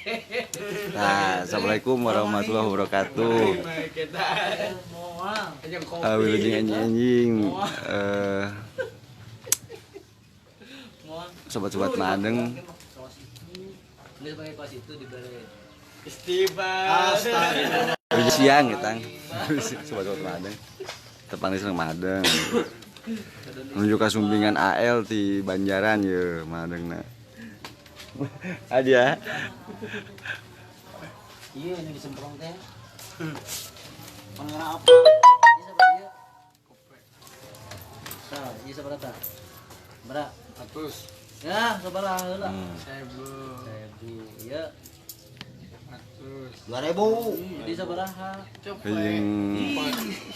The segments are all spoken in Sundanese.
Nah, assalamualaikum warahmatullahi wabarakatuh. Wilujeng anjing-anjing, sobat-sobat Madeng. Wilujeng siang ya, Tang. Sobat-sobat Madeng. Tepang di Madeng. Menuju ke Sumbingan AL di Banjaran ya Madengna. Aja. Iya, ini disemprong teh. Pengen apa? Iya sabaraha ieu? Tah, ieu sabaraha tah? Sabaraha? 100. Ya, sabaraha heula? 1000. 1000. Ieu 100. 2000. Jadi sabaraha?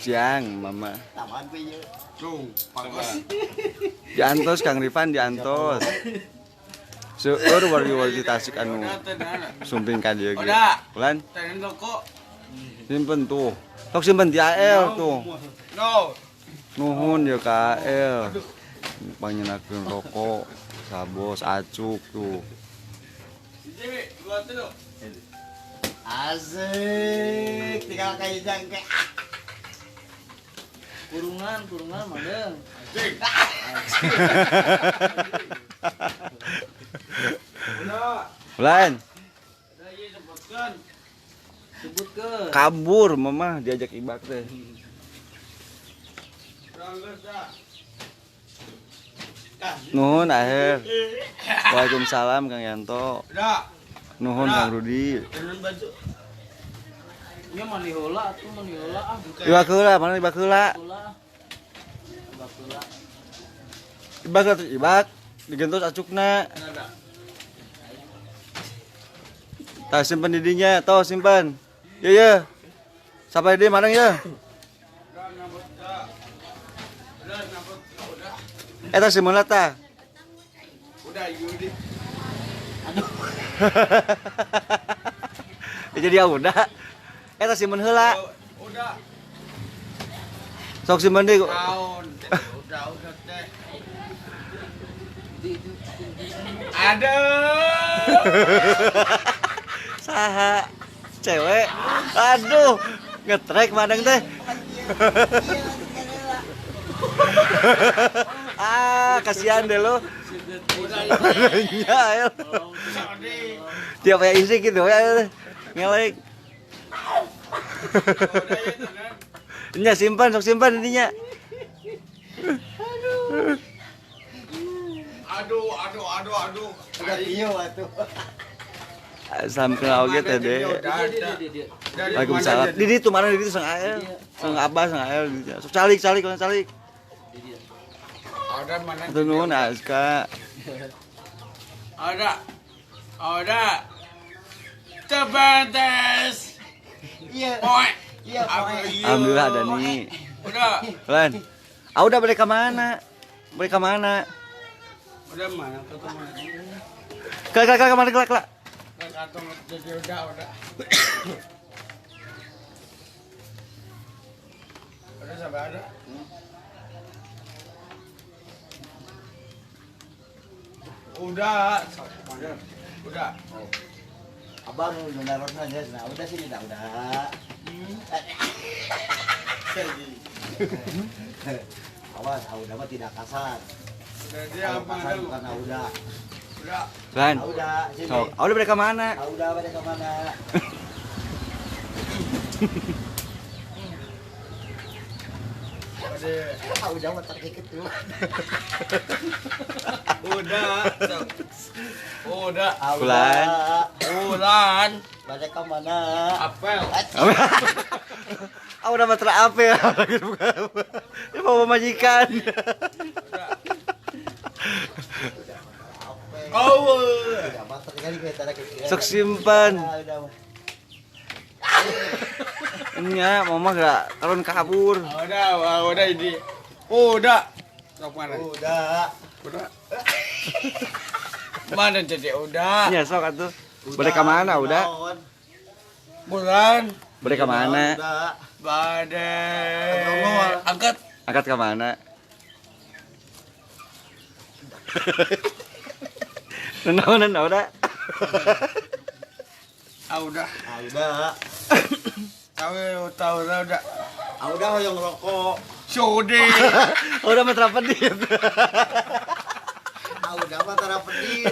Siang, Mama. Tambahan we ieu. Cung, bagus. Diantos Kang Rifan diantos. Seueur wargi-wargi Tasik anu sumping ka dieu ge. Ulan. Simpen tuh. Tok simpen di AL tuh. No. Nuhun ya ka AL. Panyenakeun rokok, sabos, acuk tuh. Asik, tinggal kayak jangke. Kurungan, kurungan Madeng. Asik. Ulan. Sebutkeun. Kabur mama diajak ibak teh. Nuhun akhir. Waalaikumsalam Kang Yanto. Nuhun Kang Rudi. Nya mani heula atuh mani heula ah. Ibak heula, mana ibak heula? Ibak heula. Ibak atuh ibak digentos acukna. Tah simpen di dinya, toh simpen. Ye ye. Sampai di mana ya? Eta simpen lah tah. Udah Yudi. Aduh. Jadi ya udah. Eta simpen heula. Udah. Sok simpen deui. Udah udah teh. Aduh. Saha cewek. Aduh, ngetrek Madeng teh. Ah, kasihan deh lo. Ya, tiap ya isi gitu ya. Ngelek. Nya simpan, sok simpan intinya. Aduh, aduh, aduh, aduh. Udah iyo atuh. Salam kenal oge teh deh. Waalaikumsalam. Di ditu mana di ditu sang AL. Sang Abah sang AL. Sok calik calik calik. Ada mana? Atur nuhun Azka. Ada. Ada. Cepetes. Iya. Iya. Alhamdulillah ada nih. Udah. Lan. Ah udah balik ke mana? Balik ke mana? Udah mana? Ketemu. Kelak kelak kemana kelak kelak. Udah, udah. Udah sampai ada. Udah, udah. Abang udah naruh aja, nah udah sini dah udah. Awas, udah mah tidak kasar. Udah kasar bukan udah. Lan. Udah, sini. Sok, udah mereka mana? Udah mereka mana? Udah mah terkikit tuh. Udah. Udah. Ulan. Ulan. Mereka mana? Apel. Ah udah mah terapel. Ini mau majikan. Oh. Sok simpan. Nya, mama gak kalon kabur. Udah, udah ini. Udah. Sok mana? Udah. Udah. Mana jadi udah? Nya sok atuh. Balik ke mana udah? Bulan. Balik ke mana? Badai. Angkat. Angkat ke mana? Naon udah. Ah udah. Ah udah. Tahu udah. Ah udah hoyong rokok. Sode. Udah mah tara pedit. Ah udah mah tara pedit.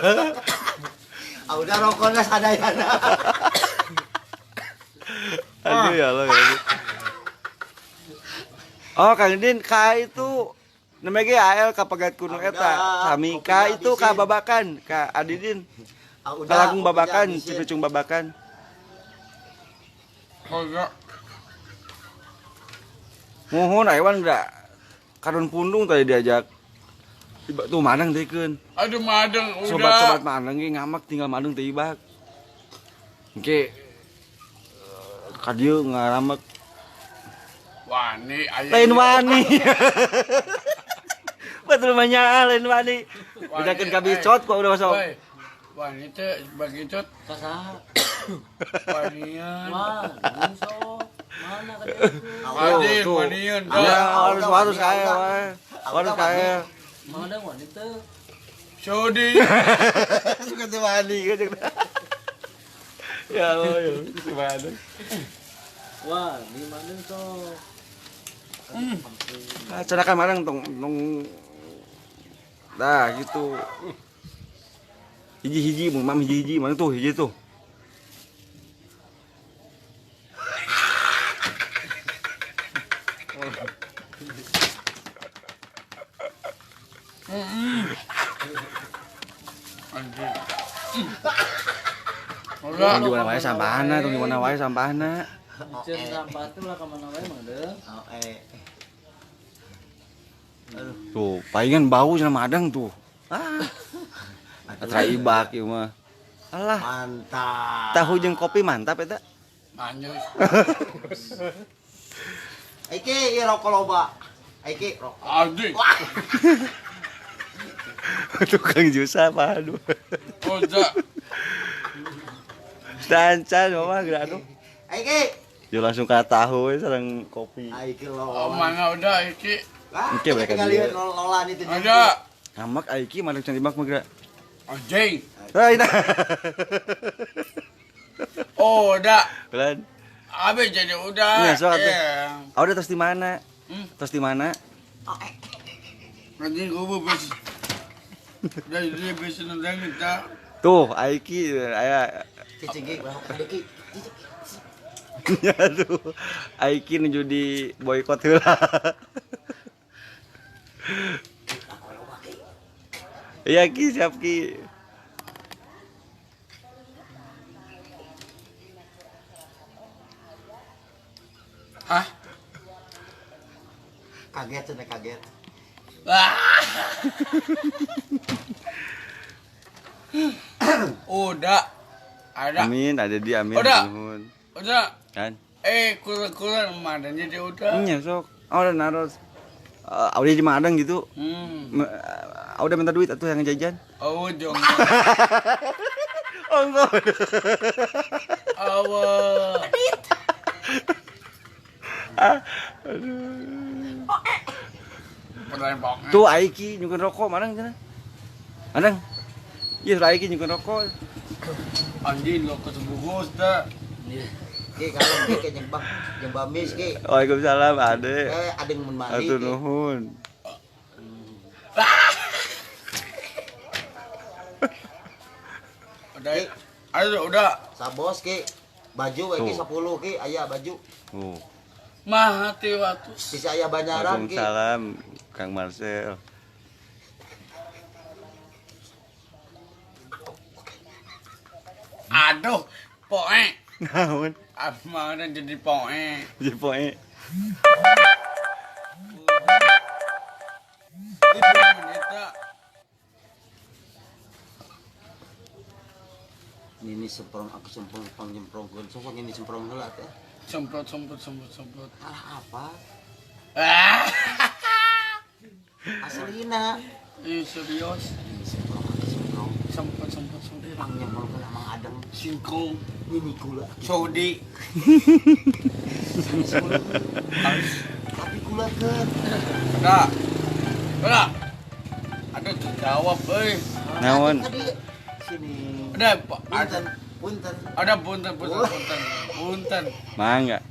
Ah udah rokoknya sadayana. Aduh ya Allah. Ya. Oh Kang Din, K itu namanya ge AL ka Pagat Gunung eta. Sami K itu ka Babakan, ka Adidin. Kalangkung Babakan, Cipicung Babakan. Oh enggak. Mohon Aiwan enggak kadon pundung tadi diajak. Iba tuh madang dekeun. Aduh madang udah. Sobat-sobat madang ge ngamak tinggal madang teh ibak. Engke ka dieu ngaramek. Wani aya. Lain wani. Betul mah nyaa lain wani. Bedakeun ka bicot kok udah masuk. Wani teh bagicot. Saha? Wanian. Wah, sok. Mana ka dieu? Wani, wanian. Ya harus kaya wae. Harus kaya. Mana wani teh? Sodi. Suka teh wani gitu. Ya Allah, ya gimana? Wah, di mana sok? Ah, cerakan marang tong tong. Dah gitu. Hiji-hiji, mam hiji-hiji, mana tuh hiji tuh. Tong di mana wae sampahna, tong di mana wae sampahna. Jeung sampah teh ulah ka mana wae mah deung. Tuh, palingan bau cenah madang tuh. Ah. Atra ibak ieu mah. Alah, mantap. Tahu jeung kopi mantap eta. Manyus. Iki ieu rokok loba. Iki rokok. Anjing. Tukang jus apa aduh. Udah. Dancan mama geura atuh. Iki. Yo langsung ka tahu we sareng kopi. Iki lo. Oh, mana udah iki. Iki mereka dia. Lolan itu. Ada. Ngamak Aiki mana can ibak mah geura. Anjing. Lain. Oh, udah. Pelan. Abe jadi udah. Iya, sok atuh. Ah, udah tos di mana? Tos di mana? Anjing gua bes. Udah dia bes nendang kita. Tuh, Aiki aya. Cicing ge, Aiki. Ya tuh. Aiki nuju di boikot heula. Iya Ki, siap Ki. Hah? Kaget cenah kaget. Udah. Ada. Amin, ada di amin. Udah. Nuhun. Udah. Kan? Kurang-kurang madang jadi udah. Iya, sok. Oh, udah naros. Udah di madang gitu. Udah minta duit atuh yang jajan. Oh, jong. Oh, enggak. Awa. Aduh. Tuh Aiki nyungkeun rokok madang cenah. Madang. Iya, Aiki nyungkeun rokok. Anjing lo kesebungkus dah. Ki kalau ki ke nyembah, nyembah mis ki. Waalaikumsalam, Ade. Adeng mun mandi. Atur nuhun. Udah. Ayo udah. Sabos ki. Baju ki 10 ki aya baju. Oh. Mah hati waktu. Sisa aya banyaran ki. Waalaikumsalam Kang Marcel. Aduh, poe. Naon? Mana jadi poe. Jadi poe. Ini semprong aku semprong pang nyemprong sok ini semprong heula teh. Semprot semprot semprot semprot. Ah apa? Ah. Aslina. Ih serius. Ini semprong aku semprong. Semprot semprot semprot. Pang nyemprong heula Mang Adeng. Singkong. Ini gula. Saudi. Tapi gula kan. Ada. Ada. Ada jawab euy. Naon? Sini. Ada, ada. Punten. Ada punten punten punten. Punten. Mangga.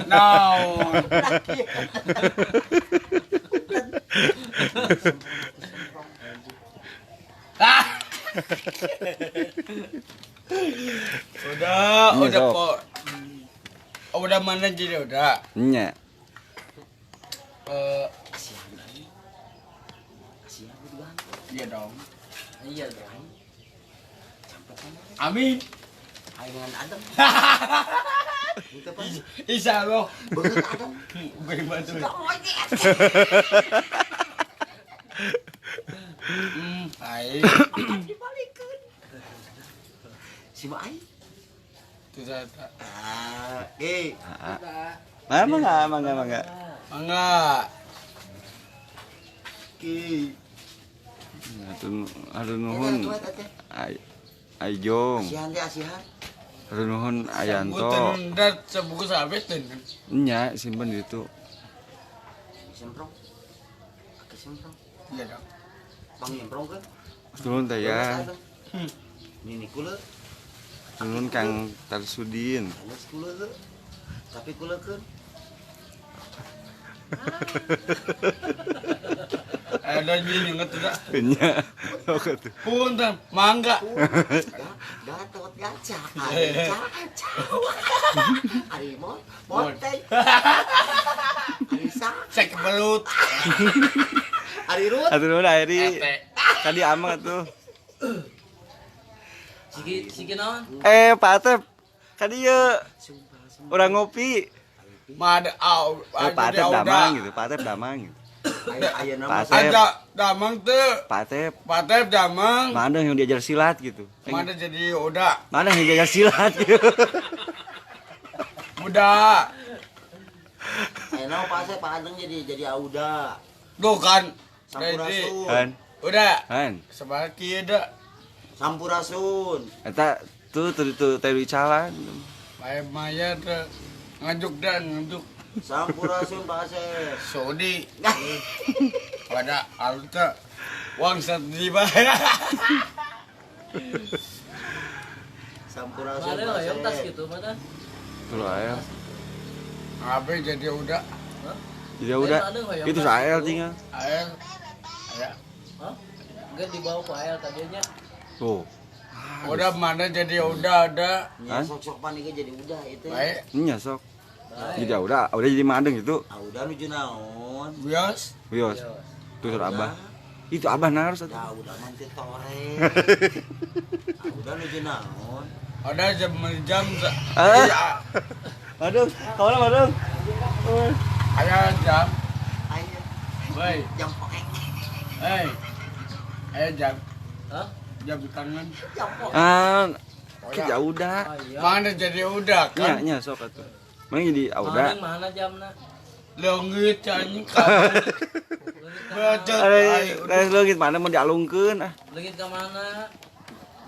Naon. Ah. Udah kok. Udah mana jadi udah? Nya. Kasihan juga. Iya dong. Iya dong. Amin. Ayo dengan adem. Insya Allah. Banget adem. Gue bantu. Ayo. Dibalikin. Si Mai. Oke. Mangga, mangga, mangga. Mangga. Oke. Aduh nuhun. Ajong. Asihan teh asihan. Aduh nuhun Ayanto. Punten dat sebungkus habis teh. Nya simpen ditu. Semprong. Pakai semprong. Iya dong. Bang nyemprong kan? Nuhun teh ya. Nini kula. Nuhun Kang Tarsudin. Sanes kula teu. Tapi kuleukeun. Ada nyinget udah. Nya. Oke tuh. Punten, mangga. Gatot gaca, ari ari mote. Ari sa. Cek belut. Ari rut. Atuh nuhun Ari. Tadi amang atuh. Siki siki naon? Pak Atep. Kadi ieu. Urang ngopi. Mada au. Pak Atep damang gitu, Pak Atep damang gitu. Aya nama ada damang teu. Pak Atep. Pak Atep damang. Mana yang diajar silat gitu. Mana jadi udah. Mana yang diajar silat gitu. Udah. Aya nama Pak Atep, Pak Adeng jadi Auda. Tuh kan. Sampurasun. Kan. Udah. Kan. Sebagai kieu da. Sampurasun. Eta tuh tuh teh calan. Maya teh nganjuk dan nganjuk. Sampurasun Pak Asep. Sodi. Pada alta uang dibayar. Sampurasun Pak Asep. Tas gitu mana? Tuh ayo. Apa jadi udah? Jadi udah. Itu AL tinggal. AL. Ya. Hah? Enggak dibawa ke AL tadinya. Tuh. Udah mana jadi udah ada. Ya sok-sok panik jadi udah itu. Baik. Nya sok. Jadi udah jadi madeng gitu. Ah udah nuju naon? Bios. Bios. Tuh sur abah. Itu abah naros atuh. Ya udah mah teh tore. Ah udah nuju naon? Ada jam. Iya. Madung, kawan madung. Aya jam. Aya. Baik. Jam poek. Hei. Aya jam. Hah? Jam tangan. Jam poek. Ah, ya udah. Mana jadi udah kan? Nya, nya sok atuh. Mana jadi auda? Mana jamna? Leungit anjing ka. Bacot. Leungit mana mau dialungkeun ah. Leungit ka mana?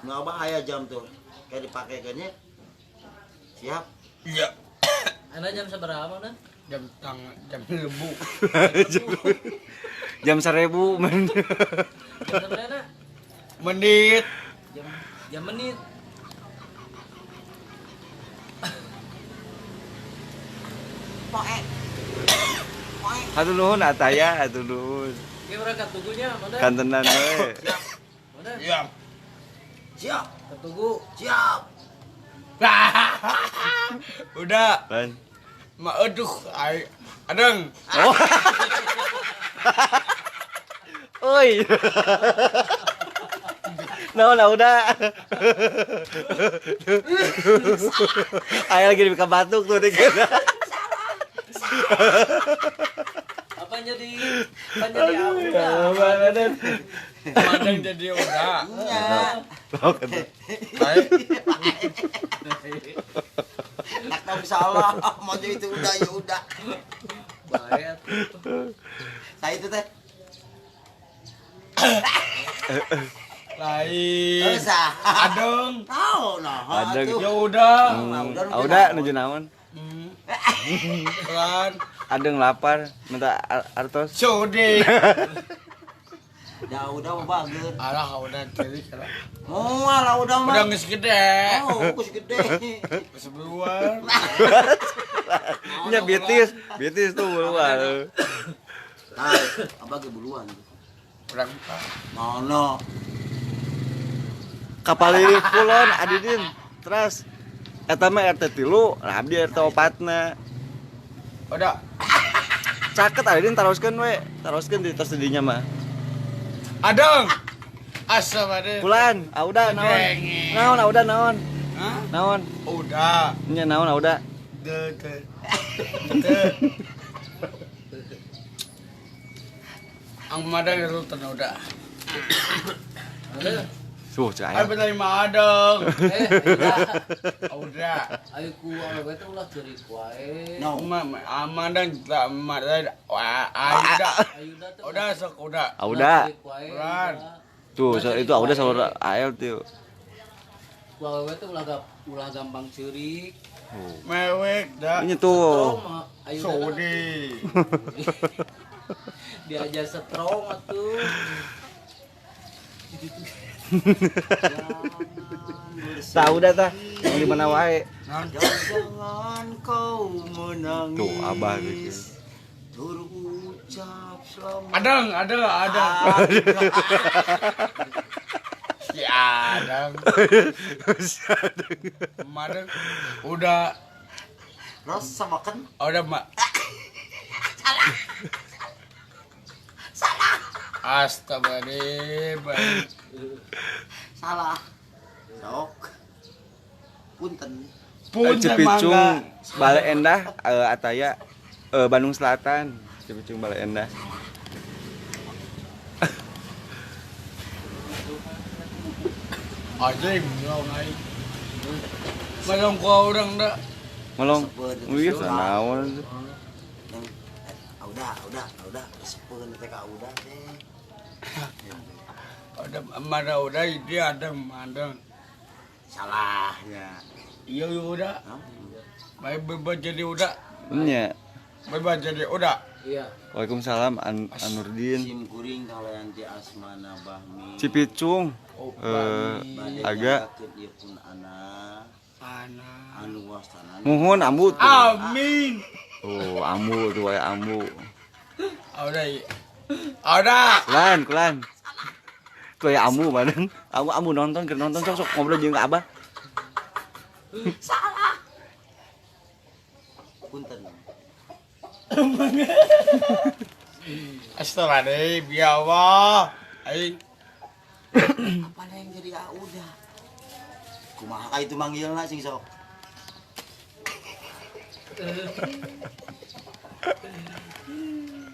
Nu abah aya jam tuh. Kayak dipakekeun nya. Siap. Iya. Anda jam seberapa, Nan? Jam tangan, jam lebu. Jam 1000 men. Jam seberapa? Menit. Jam menit. Poek. Poek. Hatur nuhun ataya, hatur nuhun. Ki urang ka tugunya, mana? Kantenan we. Siap. Mana? Siap. Siap. Ka tugu. Siap. Udah. Ban. Ma aduh, adeng. Oh. Oi. Nah, nah udah. Ayo lagi dibuka batuk tuh dikit. Apa jadi udah? Padang jadi udah. Baik. Tak tahu salah, mau jadi itu udah ya udah. Baik. Saya itu teh. Lain. Adeng. Tahu nah. Adeng. Ya udah. Udah nuju naon? Pelan. Adeng lapar, minta artos. Sodi. Da udah mah bager. Alah udah ceurik lah. Moal udah mah. Udah geus gede. Oh, geus gede. Geus buluan. Nya bitis, bitis tuh buluan. Tah, abah ge buluan. Urang Nono. Kapal ini kulon Adidin. Terus eta mah RT 3, nah abdi RT 4-na. Udah. Caket Adidin taroskeun we, taroskeun di tos dinya mah. Adeng. Asa bade. Kulan, auda naon? Naon auda naon? Hah? Naon? Udah. Nya naon auda? De de. De. Ang madang rutan udah. Suh, cai. Ayo bener mah adeng. Udah. Ayo ku awewe teh ulah ceurik wae. No. Amadang tak madang. Wah, Aida. Udah sok udah. Auda. Tuh, so, itu Auda selalu AL tuh. Ku awewe teh ulah gampang ceurik. Mewek dah. Ini tuh. Sodi. Diajar strong atuh. Tahu dah tah, yang di mana wae. Jangan kau menangis. Tuh abah gitu. Berucap selamat. Adeng, adeng, adeng. Si Adeng. Madeng udah rasa makan. Udah mak. Salah. Salah. Astagfirullah. Salah. Sok. Punten. Punten Cipicung Bale Endah ataya Bandung Selatan. Cipicung Bale Endah. Anjing, melong aing. Melong ku urang da. Melong. Wih, naon. Udah, udah, sepeun teh ka udah teh. Ada mana udah dia ada mandang. Salahnya. Iya udah. Baik bebas jadi udah. Nya. Bebas jadi udah. Iya. Waalaikumsalam Anurdin. Sim kuring kalian ti asmana Bahmi. Cipicung. Agak ieu pun anak. Anu wastana. Muhun ambu tuh. Amin. Oh, ambu tuh wae ambu. Udah. Udah. Kulan, kulan. Tuh ya ambu badan. Ambu nonton, keur nonton sok sok ngobrol jeung ka Abah. Salah. Punten. Astagfirullahaladzim, ya Allah. Aing. Apa yang jadi udah? Kumaha ka itu manggilna sing sok.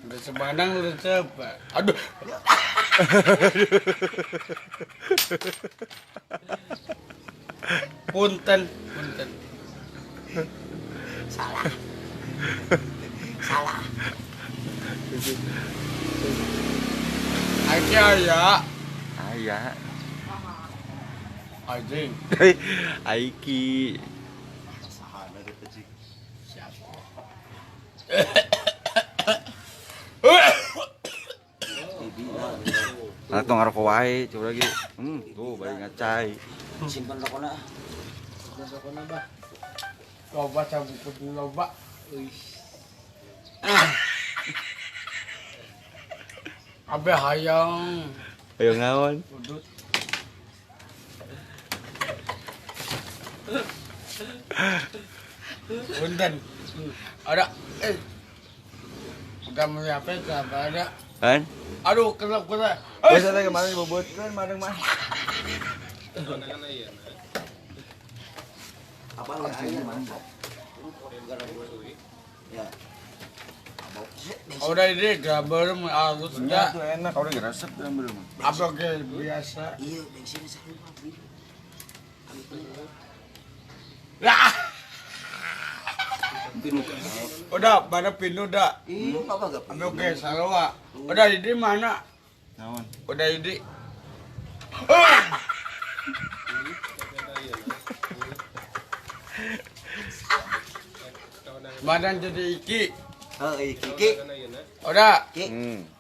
Udah sebanang udah coba. Aduh. Punten, punten. Salah. Salah. Aja ya. Aya. Anjing. Aiki. Nah, tong ngaroko wae, coba lagi. Tuh bari ngacai. Simpen rokona. Simpen rokona, Bah. Loba cabut loba. Uih. Abe hayang. Hayang naon? Udut. Punten. Ada udah mau apa ada. Kan? Aduh, kelap kelap. Biasa teh kemarin dibobotkeun madeng mah. Apa lagi mantap. Ya. Udah ini gambar halus ya. Tuh enak, udah resep gambar mah. Apa ke biasa? Iya, bensin sarua. Lah. Udah, mana pinu dah. Iya, apa gak? Oke, sarua. Udah ini mana? Naon? Udah ini. Badan jadi iki. Heuh, Iki. Udah. Ki.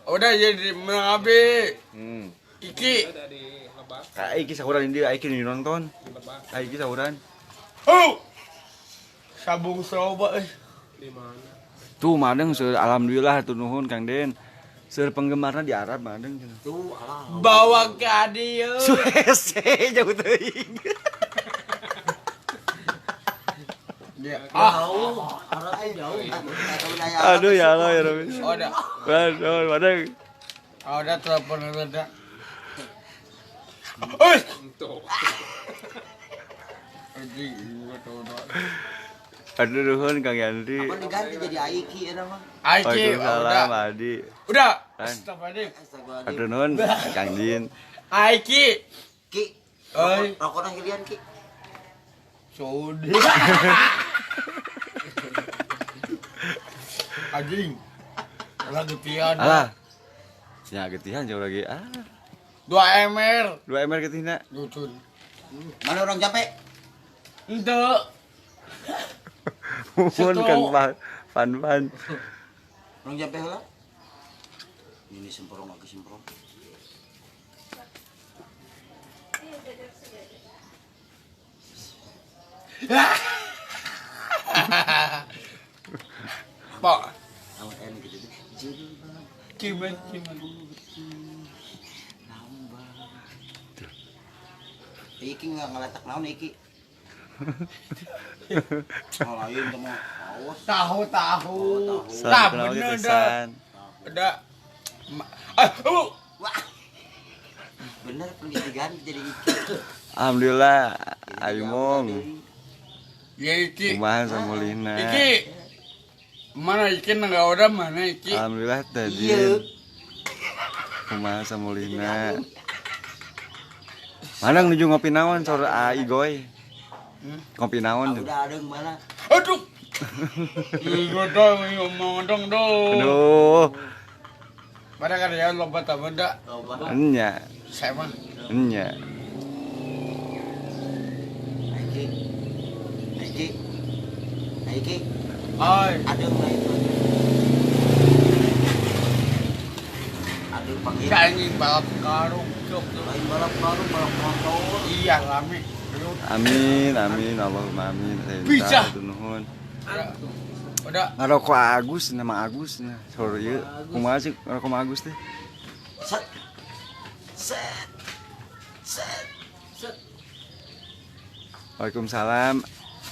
Udah jadi menang abi. Iki. Ka Iki sahuran dia, Iki nonton. Iki sahuran. Oh. Sabung soba euy. Di mana? Tuh madeng seur alhamdulillah tuh nuhun Kang Den. Seur penggemarna di Arab madeng cenah. Tuh alah. Bawa ka dieu. Suese jauh teuing. Jauh, Arab jauh. Aduh ya Allah ya Rabbi. Udah. Aduh, madeng. Udah telepon udah. Oi. Aduh nuhun Kang Yandri. Apa diganti jadi Aiki eta mah? Aiki, Waalaikumsalam Adi. Udah. Astagfirullahaladzim. Aduh nuhun Kang Din. Aiki. Ki. Oi. Rokokna hilian Ki. Saudi. Anjing. Lah getihan. Alah. Nya getihan jauh lagi. Ah. 2 MR. 2 MR getihna. Lucu. Mana orang capek? Ente. Muhun Kang Pan-pan. Orang capek heula. Ini semprong lagi semprong. Pak. Gitu. Gimana? Iki nggak ngeletak naon iki. Oh, lain tuh mau. Awas. Tahu. Tah bener dah. Udah. Wah. Bener perlu diganti jadi iki. Alhamdulillah, ayo mong. Ya iki. Kumaha samulina. Iki. Mana iki nggak udah mana iki. Alhamdulillah tadi. Kumaha samulina. Mana nuju ngopi naon sore ai goy. Ngopi naon tuh. Udah adeng mana. Aduh. Ieu dong ngomong dong dong. Aduh. Pada kan ya loba ta benda. Loba. Enya. Saya mah. Enya. Aiki. Aiki. Aiki. Oi. Adeng lah itu. Adeng panggil. Anjing balap karung. Lain balap karung, balap motor. Iya, rame. Amin, amin, Allahumma amin. Bisa. Nuhun. Udah. Ngarokok Agus, nama Agus nah. Sorry ieu. Kumaha sih ngarokok Agus teh? Set. Set. Set. Set. Waalaikumsalam.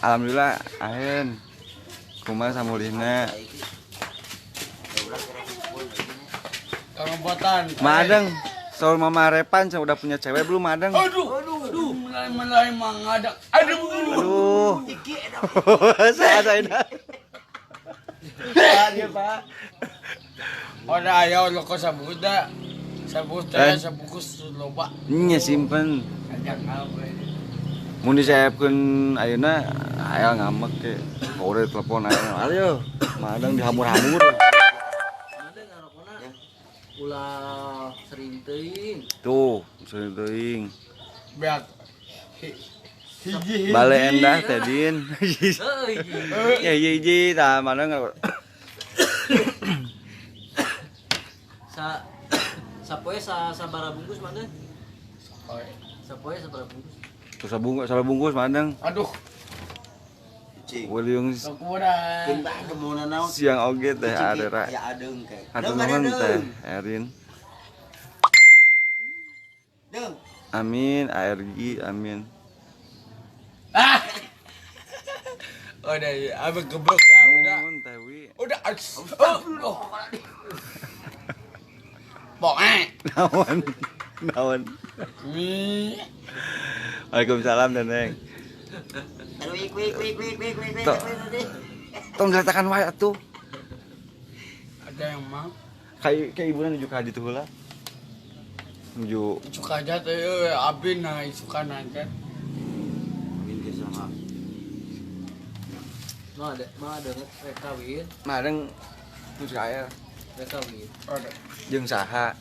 Alhamdulillah, ahen. Kumaha samulihna? Madeng, soal Mama Repan saya udah punya cewek belum Madeng? Aduh, aduh, mulai mengadak. Aduh, aduh. Saya ada. Iya, Pak. Udah ayo lo kok sabuda. Sabuda sabukus loba. Nya simpen. Mun diseepkeun ayeuna aya ngamek ke. Kore telepon aya. Ayo, Madeng dihamur-hamur. Madeng ngarokona ulah sering teuing. Tuh, sering teuing. Beat. Hiji. Bale endah teh Din. Heeh, hiji. Ya hiji tah mana nggak. Sa sapoe sa sabara bungkus mana? Sapoe. Sapoe sabara bungkus. Tuh sabungkus, sabara bungkus madeng. Aduh. Wiliung siang oge teh arera. Ya adeung ke. Aduh nuhun teh Erin. Deung. Amin, ARG, amin. Ah. Udah, abe geblok lah, udah. Nuhun teh Wi. Udah. Oh. Poe. Naon? Naon? Mi. Waalaikumsalam Neneng. Aduh, ik ik ik ik ik ik. Tong diletakkan wae atuh. Ada yang mau? Kayak kayak ibunya nuju ka ditu heula. Nuju suka aja teh abi na suka nanya. Amin ge sama. Mah ada, mah ada rek kawin. Mah ada nuju ka aya. Rek kawin. Ada. Jeung saha?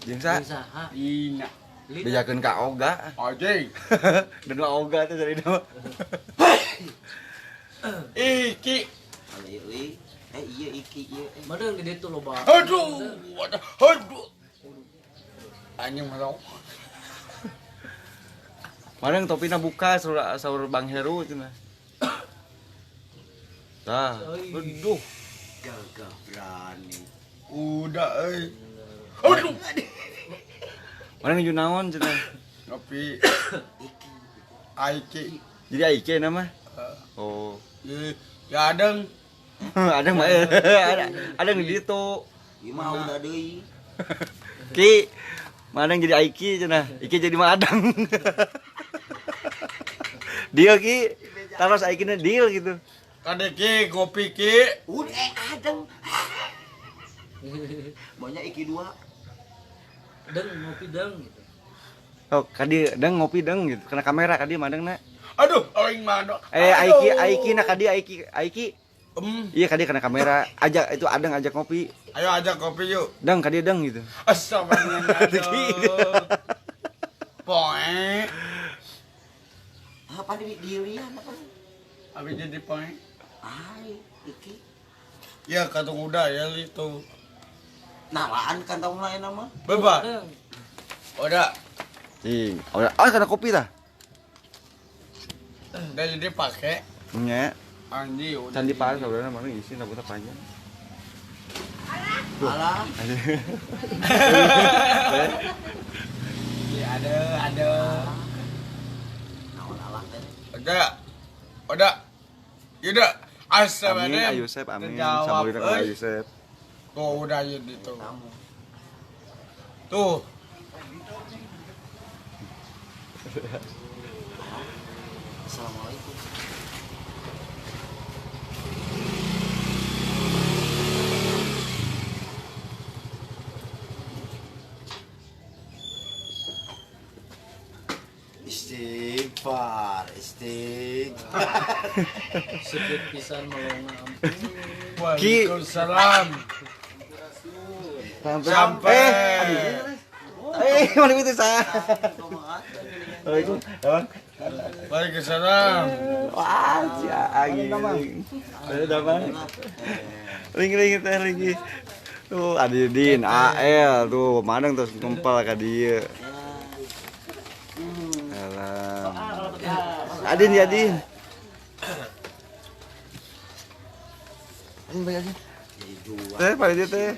Jeung saha? Jeung saha? Lina. Bejakeun ka Oga. Anjing. Dan mah Oga teh sarina mah. Iki. Euy. Iya iki ieu. Madang di ditu loba. Aduh. Aduh. Anjing masuk. Madang topina buka saur Bang Heru cenah. Tah, aduh. Gagah berani. Udah euy. Aduh. Madang nuju naon cenah? Ngopi. Aiki. Jadi Aiki nama? Oh. Ya adeng. Adeng mah ada di ditu. Ieu mah udah deui. Ki, Madang jadi Aiki cenah. Iki jadi Madang. Deal Ki. Taros Aiki-na deal gitu. Kade Ki, ngopi Ki. Udah adeng. Maunya Iki dua. Deng ngopi deng gitu. Oh, kadi deng ngopi deng gitu. Kena kamera kadi Madang na. Aduh, aing mah. Aiki Aiki na kadi Aiki Aiki. Iya kadi kena kamera. Ajak itu Adeng ajak ngopi. Ayo ajak kopi yuk. Deng kadi deng gitu. Astagfirullah. Poe. Apa di dirian apa? Abi jadi poe. Ai, iki. Ya katung udah ya itu. Nalaan kantong lain nama. Bebas. Udah. Cing. Udah. Oh, kena kopi tah. Udah jadi pakai. Nya. Anji udah. Candi parah sebenarnya mana isi rambutnya panjang. Alah. Ya ada. Naon alah teh. Udah. Udah. Yuda. Amin, Ayusep, amin. Samulina ka Ayusep. Tuh udah gitu. Tuh. Assalamualaikum. Istighfar, istighfar. Sedih pisan melonga ampun. Waalaikumsalam. Sampai. Mana itu saya? Waalaikumsalam. Waalaikumsalam. Wah, cia gini. Ada damai. Ring-ring teh lagi. Tuh Adidin, AL tuh Madang terus ngempal ka dieu. Alam. Adin ya Adin. Adin baik Adin. Teh paling dia teh.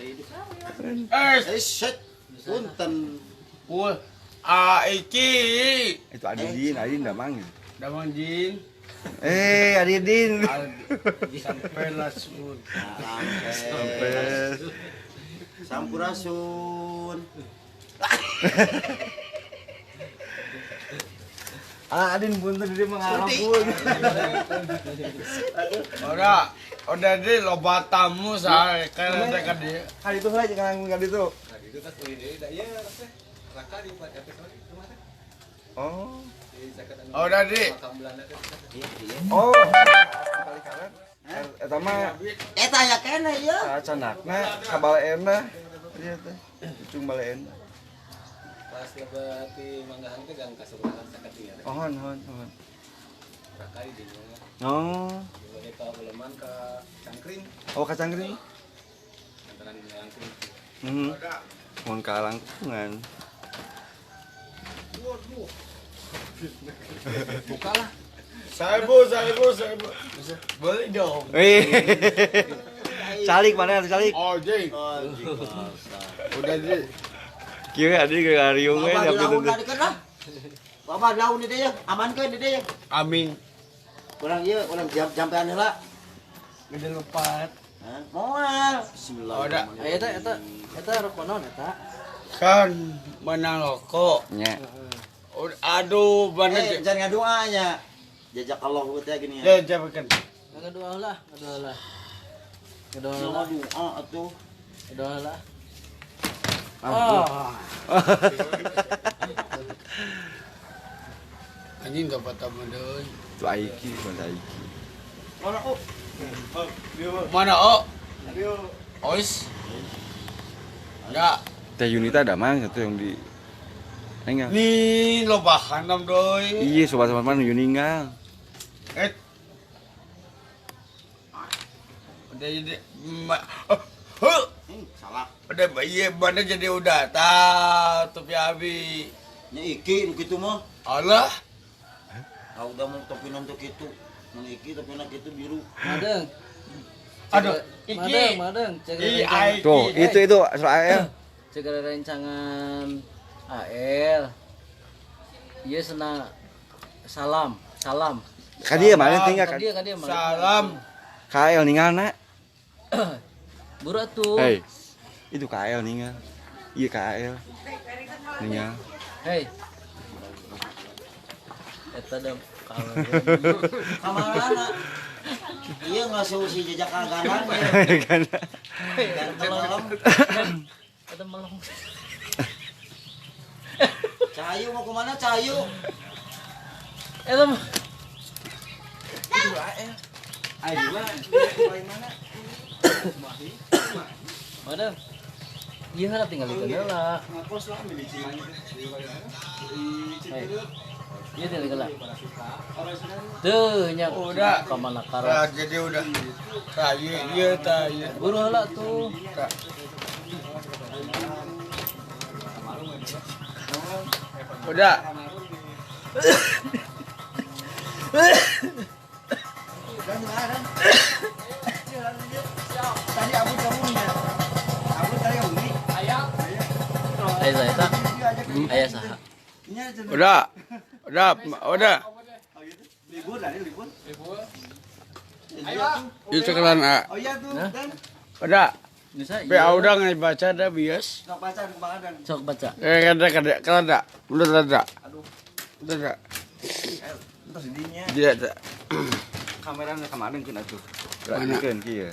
Set. Punten. Pul. A iki. Itu Adidin, Adin damang. Damang Jin. Adidin. Sampai lasun. Sampai. Sampurasun. Ah, Adin punten dia mengalampun. Ora, udah di loba tamu sae kana teh ka dieu. Kali itu lah jangan kali itu. Kali itu tas ulin deui da ieu teh. Raka di RT rumah teh. Oh. Udah di. Oh. Kali kanan. Eta mah eta aya keneh ieu. Canakna ka baleena. Ieu teh. Ujung baleena. Pas lebat di Manggahan teh gang kasebelahan saketing ya. Oh, hon hon. Raka di dinya. Oh. Di ka Uleman ka Cangkring. Oh, ka Cangkring. Antaran Langkung. Heeh. Mun ka Langkungan. Waduh. Bukalah. Saibu. Beli dong. Calik mana tuh calik? Oh, jing. Udah di. Kieu adi ke ngariung we tapi teh. Bapak daun di dieu, amankeun di dieu. Amin. Urang ieu, urang jampean heula. Gede lepat. Hah? Moal. Bismillahirrahmanirrahim. Eta eta rokok naon eta? Kan menang rokok. Nya. Aduh, bener. Jangan ngadoa nya. Jajak Allah teh gini ya. Ya, jabakan. Ngadoa lah, ngadoa lah. Ngadoa lah. Ngadoa atuh. Ngadoa lah. Oh. Anjing dapat tamu deui. Itu Aiki, mana Aiki. Mana oh? Mana oh? Ois. Ya. Teh Yunita ada mang satu yang di ninggal. Nih loba hanam deui. Iya, sobat sama mana Yuninggal. Udah jadi salah. Udah iya mana jadi udah tah topi abi. Nya iki nu kitu mah. Allah. Ah udah mau topi nanti kitu. Mun iki topina kitu biru. Madeng. Aduh, iki. Madeng, madeng. Tuh, itu soal AL. Segera rencangan AL. Ieu sena salam, salam. Ka dieu mana tinggal ka dieu mana. Salam. KL ninggalna. Buru atuh. Hei. Itu KL ninggal. Iya KL. Ninggal. Hei. Eta da KL. Kamarana. Iya nggak seusi jejak kaganan ya. Ganteng. Ada melong. Cahayu mau kemana Cahayu? Eta mah. Itu AL. Ayo lah, mana? Mana? Iya harap tinggal di lah. Ngapos lah ambil di Cimahi. Iya tinggal lah. Tuh nya udah kemana karo? Jadi udah. Tah iya tah iya. Buru heula tuh. Udah. Tadi abu kamunya. Abu tadi umi. Ayah. Ayah eta. Ayah saha? Udah. Udah, udah. Libur tadi libur. Libur. Ayo. Itu kelan A. Oh iya tuh, dan. Udah. Bisa. Be udah nggak baca dah bias. Sok baca kumaha dan. Sok baca. Kada kada kada. Udah kada. Aduh. Udah kada. Entos dinya. Dia tak. Kamerana kemarin keun atuh. Keun kieu.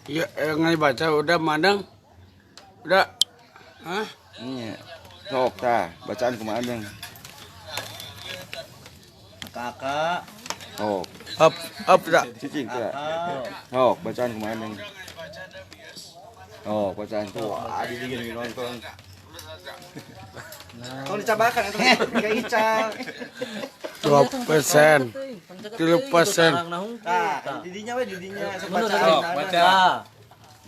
Iya, nggak baca udah mandang. Udah. Hah? Iya. Sok tah, bacaan kumaha dang. Kakak. Oh. Up, up dah. Cicing tah. Oh, bacaan kumaha dang. Oh, bacaan tuh. Adi gini nonton. Kalau dicabakan itu kayak ical. 2%. 3%. Nah, didinya we didinya sok bacaan. Baca.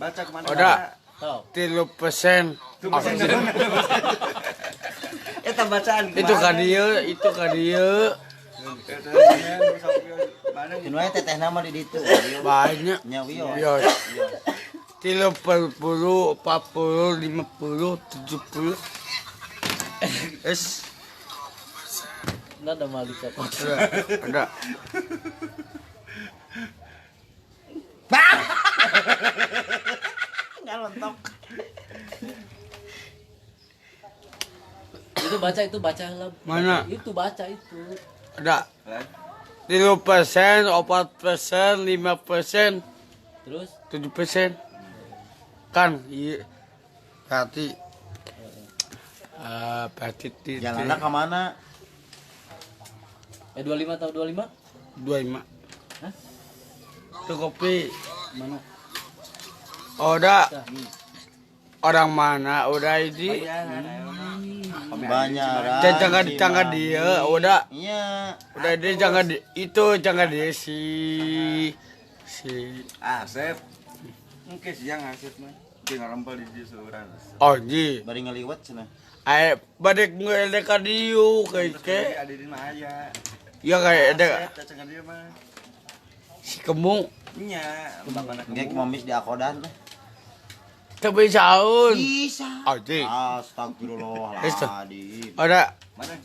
Baca kemana? Udah. 3%. Eta bacaan. Itu ka dieu, itu ka dieu. Keun wae tetehna mah di ditu. Banyak. Nya wios. 30, 40, 50, 70. Es. Nggak ada malika kok. Ada. Nggak lontok. Itu baca lah. Mana? Itu baca itu. Ada. 3%, 4%, 5%. Terus? 7%. Kan, iya. Berarti. Berarti. Jalannya kemana? 25 atau 25? 25. Hah? Itu kopi. Mana? Udah. Orang mana udah ini? Banyak. Jangan dia, udah. Iya. Udah dia jangan di, itu jangan dia si Asep. Mungkin siang Asep mah. Dia ngarempel di dia seorang. Oh, ji. Bari ngaliwat cenah. Ai balik ngelek ka dieu kayak ada di mah aya. Ya kayak ada. Asep dia mah. Si kemung. Nya, bapana kemung. Ngek mamis di akodan. Tapi saun. Bisa. Oh, ji. Astagfirullahaladzim. Ada. Mana?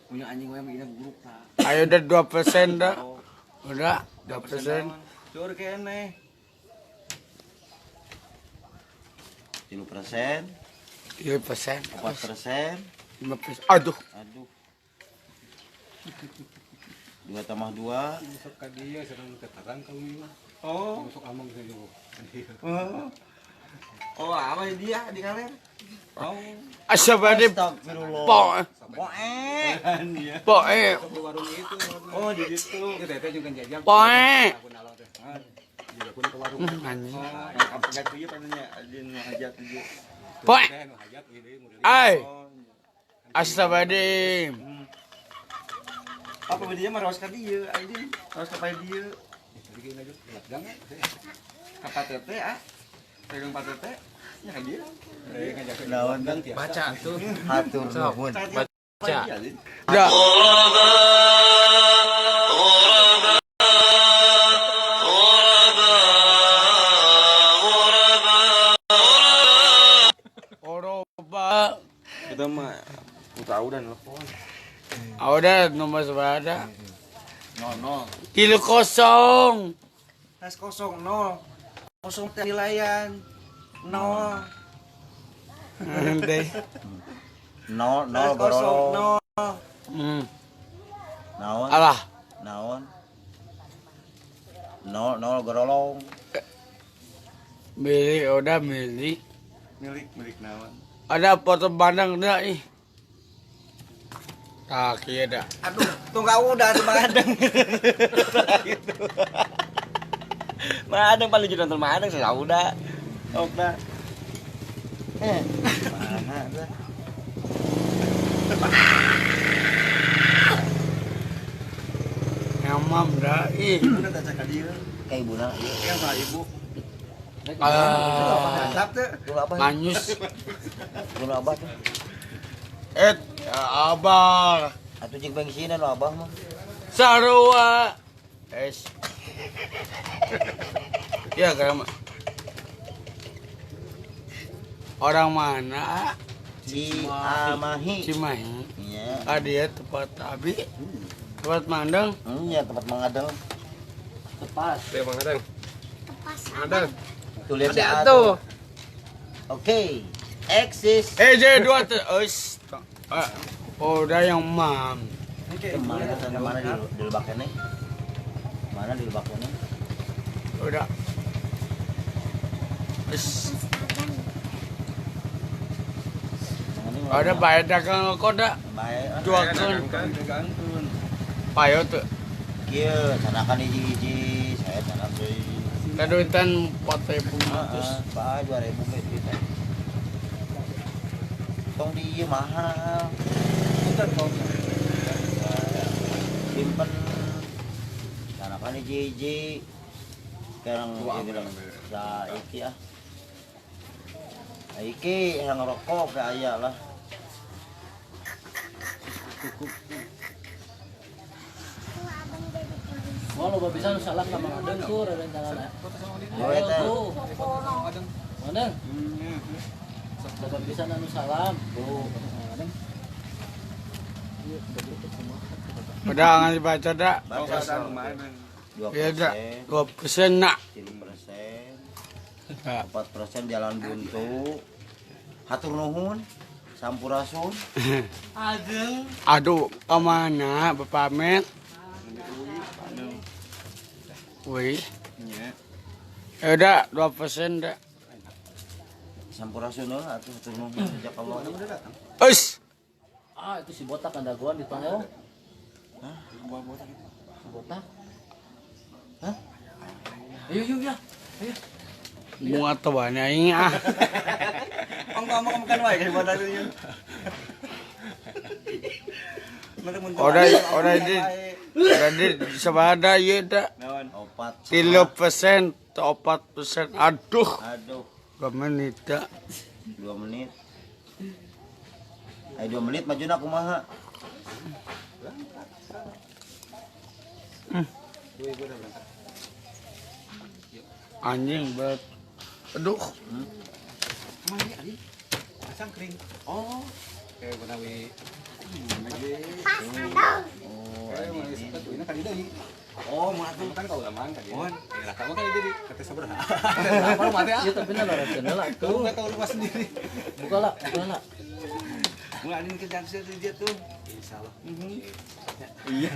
Punya anjing wae begini buruk tah. Ayo udah 2% dah. Udah 2%. Cur kene. 3%. 3%. 4%. 5%. Aduh. Aduh. 2 tambah 2. Masuk ka dieu sedang ketarang kamu mah. Oh. Masuk among saya. Oh. Oh, apa dia di kaler? Oh. Astagfirullah. Poe. Poe. Oh, di situ. Teteh juga jajang. Poe. Poe. Ai. Astagfirullahaladzim. Apa bedanya mah raos ka dieu, aing raos ka dieu. Ka Patete ah. Pegang Patete. Ya kan dia. Naon teh? Baca tuh. Hatur nuhun. Baca. Ya. Oroba. Kita mah tahu dan telepon. Udah nomor seberapa? 00. Kilo kosong. Tas kosong 0. Kosong penilaian. 0. Nanti. 0 0 Tas kosong gorolong. 0. Naon? Alah. Naon? 0 0 gorolong. Milik udah milik. Milik milik naon? Ada foto bandang enggak ih? Kaki ada. Aduh, tuh enggak udah tuh Mang Adeng. Gitu. Mang Adeng paling jadi nonton Mang Adeng saya udah. Oke. Mana teh? Nyamam dah ih. Udah tak cakap dia. Kayak ibuna ieu. Yang sama ibu. Ah, Mantap tuh. Gula abah. manyus. Gula abah tuh. Abah. Atuh jeung bensinan lo abah mah. Sarua. Es. Ya kayak orang mana? Ciamahi. Cimahi. Iya. Ah, dia tempat abi. Tempat mandang. Iya, tempat Mang Adeng. Tepas. Deh Bang Adeng. Adeng. Tuh lihat Ada tuh. Oke. Eksis. J dua es. Udah yang mam. Mana mana di lebaknya nih? Mana di lebaknya nih? Udah. Es. Ada bayar dagang kok dah. Bae. Jualkan. Payo tuh. Kieu canakan hiji-hiji, saya canak deui. Kaduitan 4.500. Pak 2.000 ge duit teh. Tong di ieu mahal. Simpen. Canakan hiji-hiji. Sekarang ieu bilang sa iki ah. Iki yang ngerokok ke aya lah. Wah, loba bisa nu salah ka Mang Adeng tuh rerencangan. Oh, eta. Tuh. Mang Adeng. Loba bisa anu salam. Tuh, Mang Adeng. Udah nggak dibaca dah. Baca 2%. Ya dah. 2% nak. 3%. 4% jalan buntu. Hatur nuhun. Sampurasun. Aduh, kemana Bapak Ahmed? Wih. Ya udah, 2% dah. Sampurasun lah atuh hatur nuhun sejak Allah. Us. Ah, itu si botak andagoan di tongol. Hah? Si botak. Hah? Ayo, yuk ya. Ayo. Bunga tuanya ini ah. Ang mama makan wae kayak buat tadi. Udah di udah di sabada ya dah. 4 3%, 4%. Aduh, Aduh, 2 menit dah. 2 menit. Ayo 2 menit majuna kumaha? Anjing berat. Aduh. Cangkring. Oh. Kayak menawi. Oh, Kayak menawi sepatu ini kan deui. Oh, mau atuh. Kan kaulaman kan Mohon. Ya, kamu kan jadi kata sabaraha. Apa mati ah? Iya, tapi na lorotkeun heula Kamu tuh. nggak tahu rumah sendiri. Buka lah, buka lah. Mau adin ke jangsa tuh dia tuh. Insyaallah. Iya.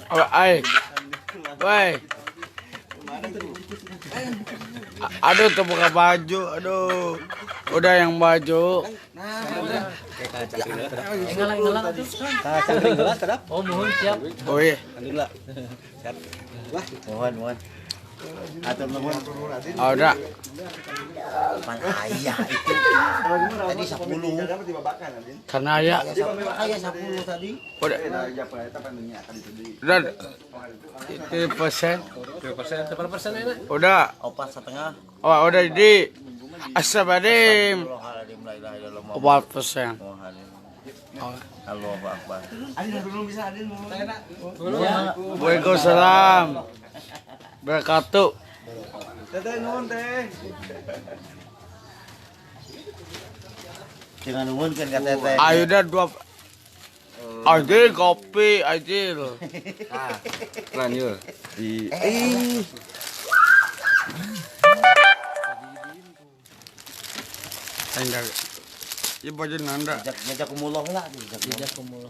Oh, ay. Woi. Aduh, terbuka baju. Aduh. Udah yang baju. Engalang engalang atuh. Cangkring gelas terap. Oh, mohon siap. Oh iya. Alhamdulillah. Mohon, mohon. Atur nuhun. Udah. Pan ayah itu. Tadi 10. Karena ayah. Ayah 10 tadi. Udah. Udah. 3%. 3%, berapa persen enak? Udah. 4,5. Oh, udah di. Astagfirullahaladzim. 4%. Allahu Akbar. Adin belum bisa Adin. Waalaikumsalam. Berkatu. Teteh nuhun teh. Jangan nuhun kan ka teteh. Ayo dah dua. Adil kopi, adil. Ah, lanjut. Di Enggak. Ya baju nanda. Jajak kumullah lah, jajak kumullah.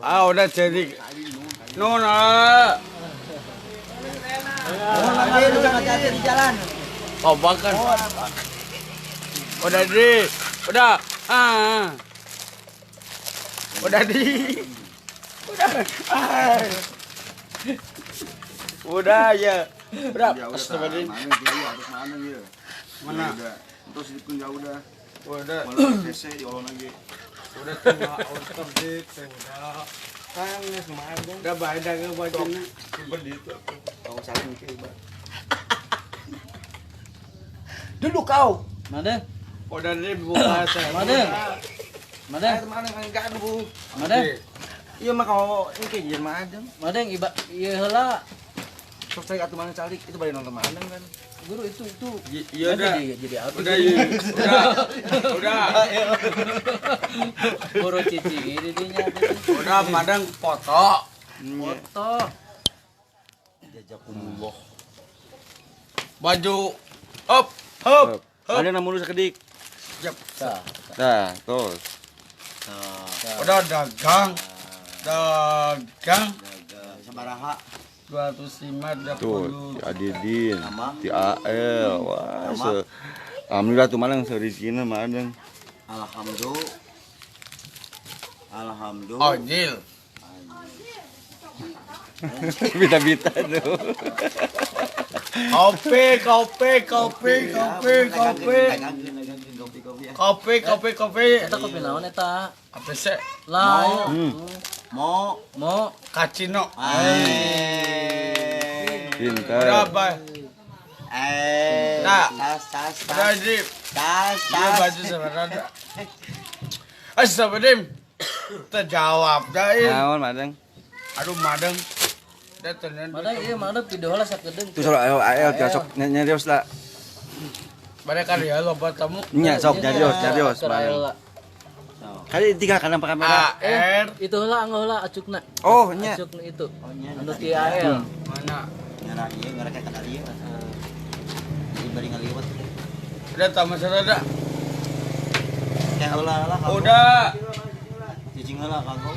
Ah, udah jadi. Nona. Hati-hati di jalan. Oh, bahkan. Udah di. Udah. Ah. Udah di. Udah. Ah. Udah ya. Udah. Astagfirullahaladzim. Mana? Terus dikun jauh udah. Udah. Malah CC diolong lagi. Udah cuma order gitu, udah. Kan geus lumayan dong. Udah bae dagang bajunya. Sumber di itu. Tong saling ke, Pak. Duduk kau. Mana? Udah dibuka saya. Mana? Mana? Mana enggak bu. Mana? Iya mah kalau ini kayak jelema adem. Mana yang iba ieu heula. Sok cari atuh mana calik itu bari nonton mana kan. Guru itu. Iya udah. Jadi apa? Udah iya. Udah. Guru cici ini dinya. Udah madang foto. Foto. Jazakumullah. Baju up up. Ada namun sakedik. Yap. Nah, terus. Udah dagang. Dagang. Sabaraha. 205 tuh, di Adidin, di AL, wah, alhamdulillah tuh malang serizkina mah adeng. Alhamdulillah. Alhamdulillah. Ojil. Bita-bita tuh. Kopi, kopi, kopi, kopi, kopi. Kopi, kopi, kopi. Eta kopi naon eta? Apa sih? Lah. Mo mo kacino. Pintar. Berapa? Nah, tas tas tas. Tas tas. Baju sebenarnya. Astagfirullahaladzim. Terjawab dah. Naon madang? Aduh madang. Madang iya madang video lah sakedeung. Tuh sok ayo ayo sok nyarios lah. Mereka dia loba tamu. Nya sok nyarios nyarios madang. Kali tiga kanan pakai kamera. AR. Itu heula anggo heula acukna. Oh nya. Acukna itu. Anu ti AL. Mana? Ngarah ieu ngarah ka ieu. Jadi bari ngaliwat. Udah tamu saudara. Teh heula lah. Udah. Cicing heula kanggo.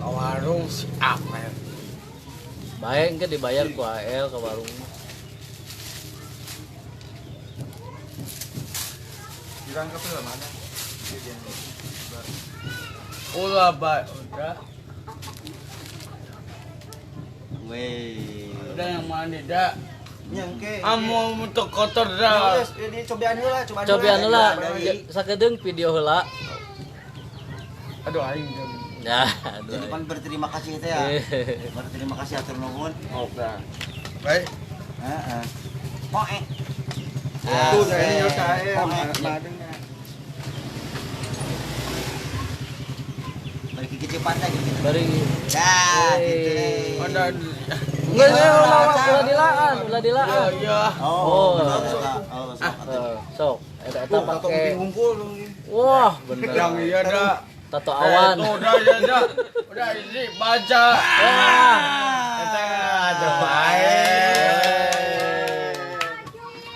Ke warung si Amel. Baik engke dibayar ku AL ke warung. Ditangkap lah mana? Ulah baik udah. Weh. Udah yang mana dah? Nyangke. Amo untuk kotor dah. Ini cobaan heula, cobaan heula. Cobaan heula. Sakedeung video heula. Aduh aing. Nah, jadi pan berterima kasih teh ya. Berterima kasih atur nuhun. Oh, nah. Baik. Heeh. Poe. Tuh, saya saya. Bari kecil pandai gitu. Bari. Ya, gitu deh. Ada. Enggak, ulah dilaan, ulah dilaan. Iya. Oh, sok. Eta pakai Wah, Wah, bener. Yang iya dah. Tato awan. Udah, udah, udah. Udah ini baca. Wah. Eta ada baik.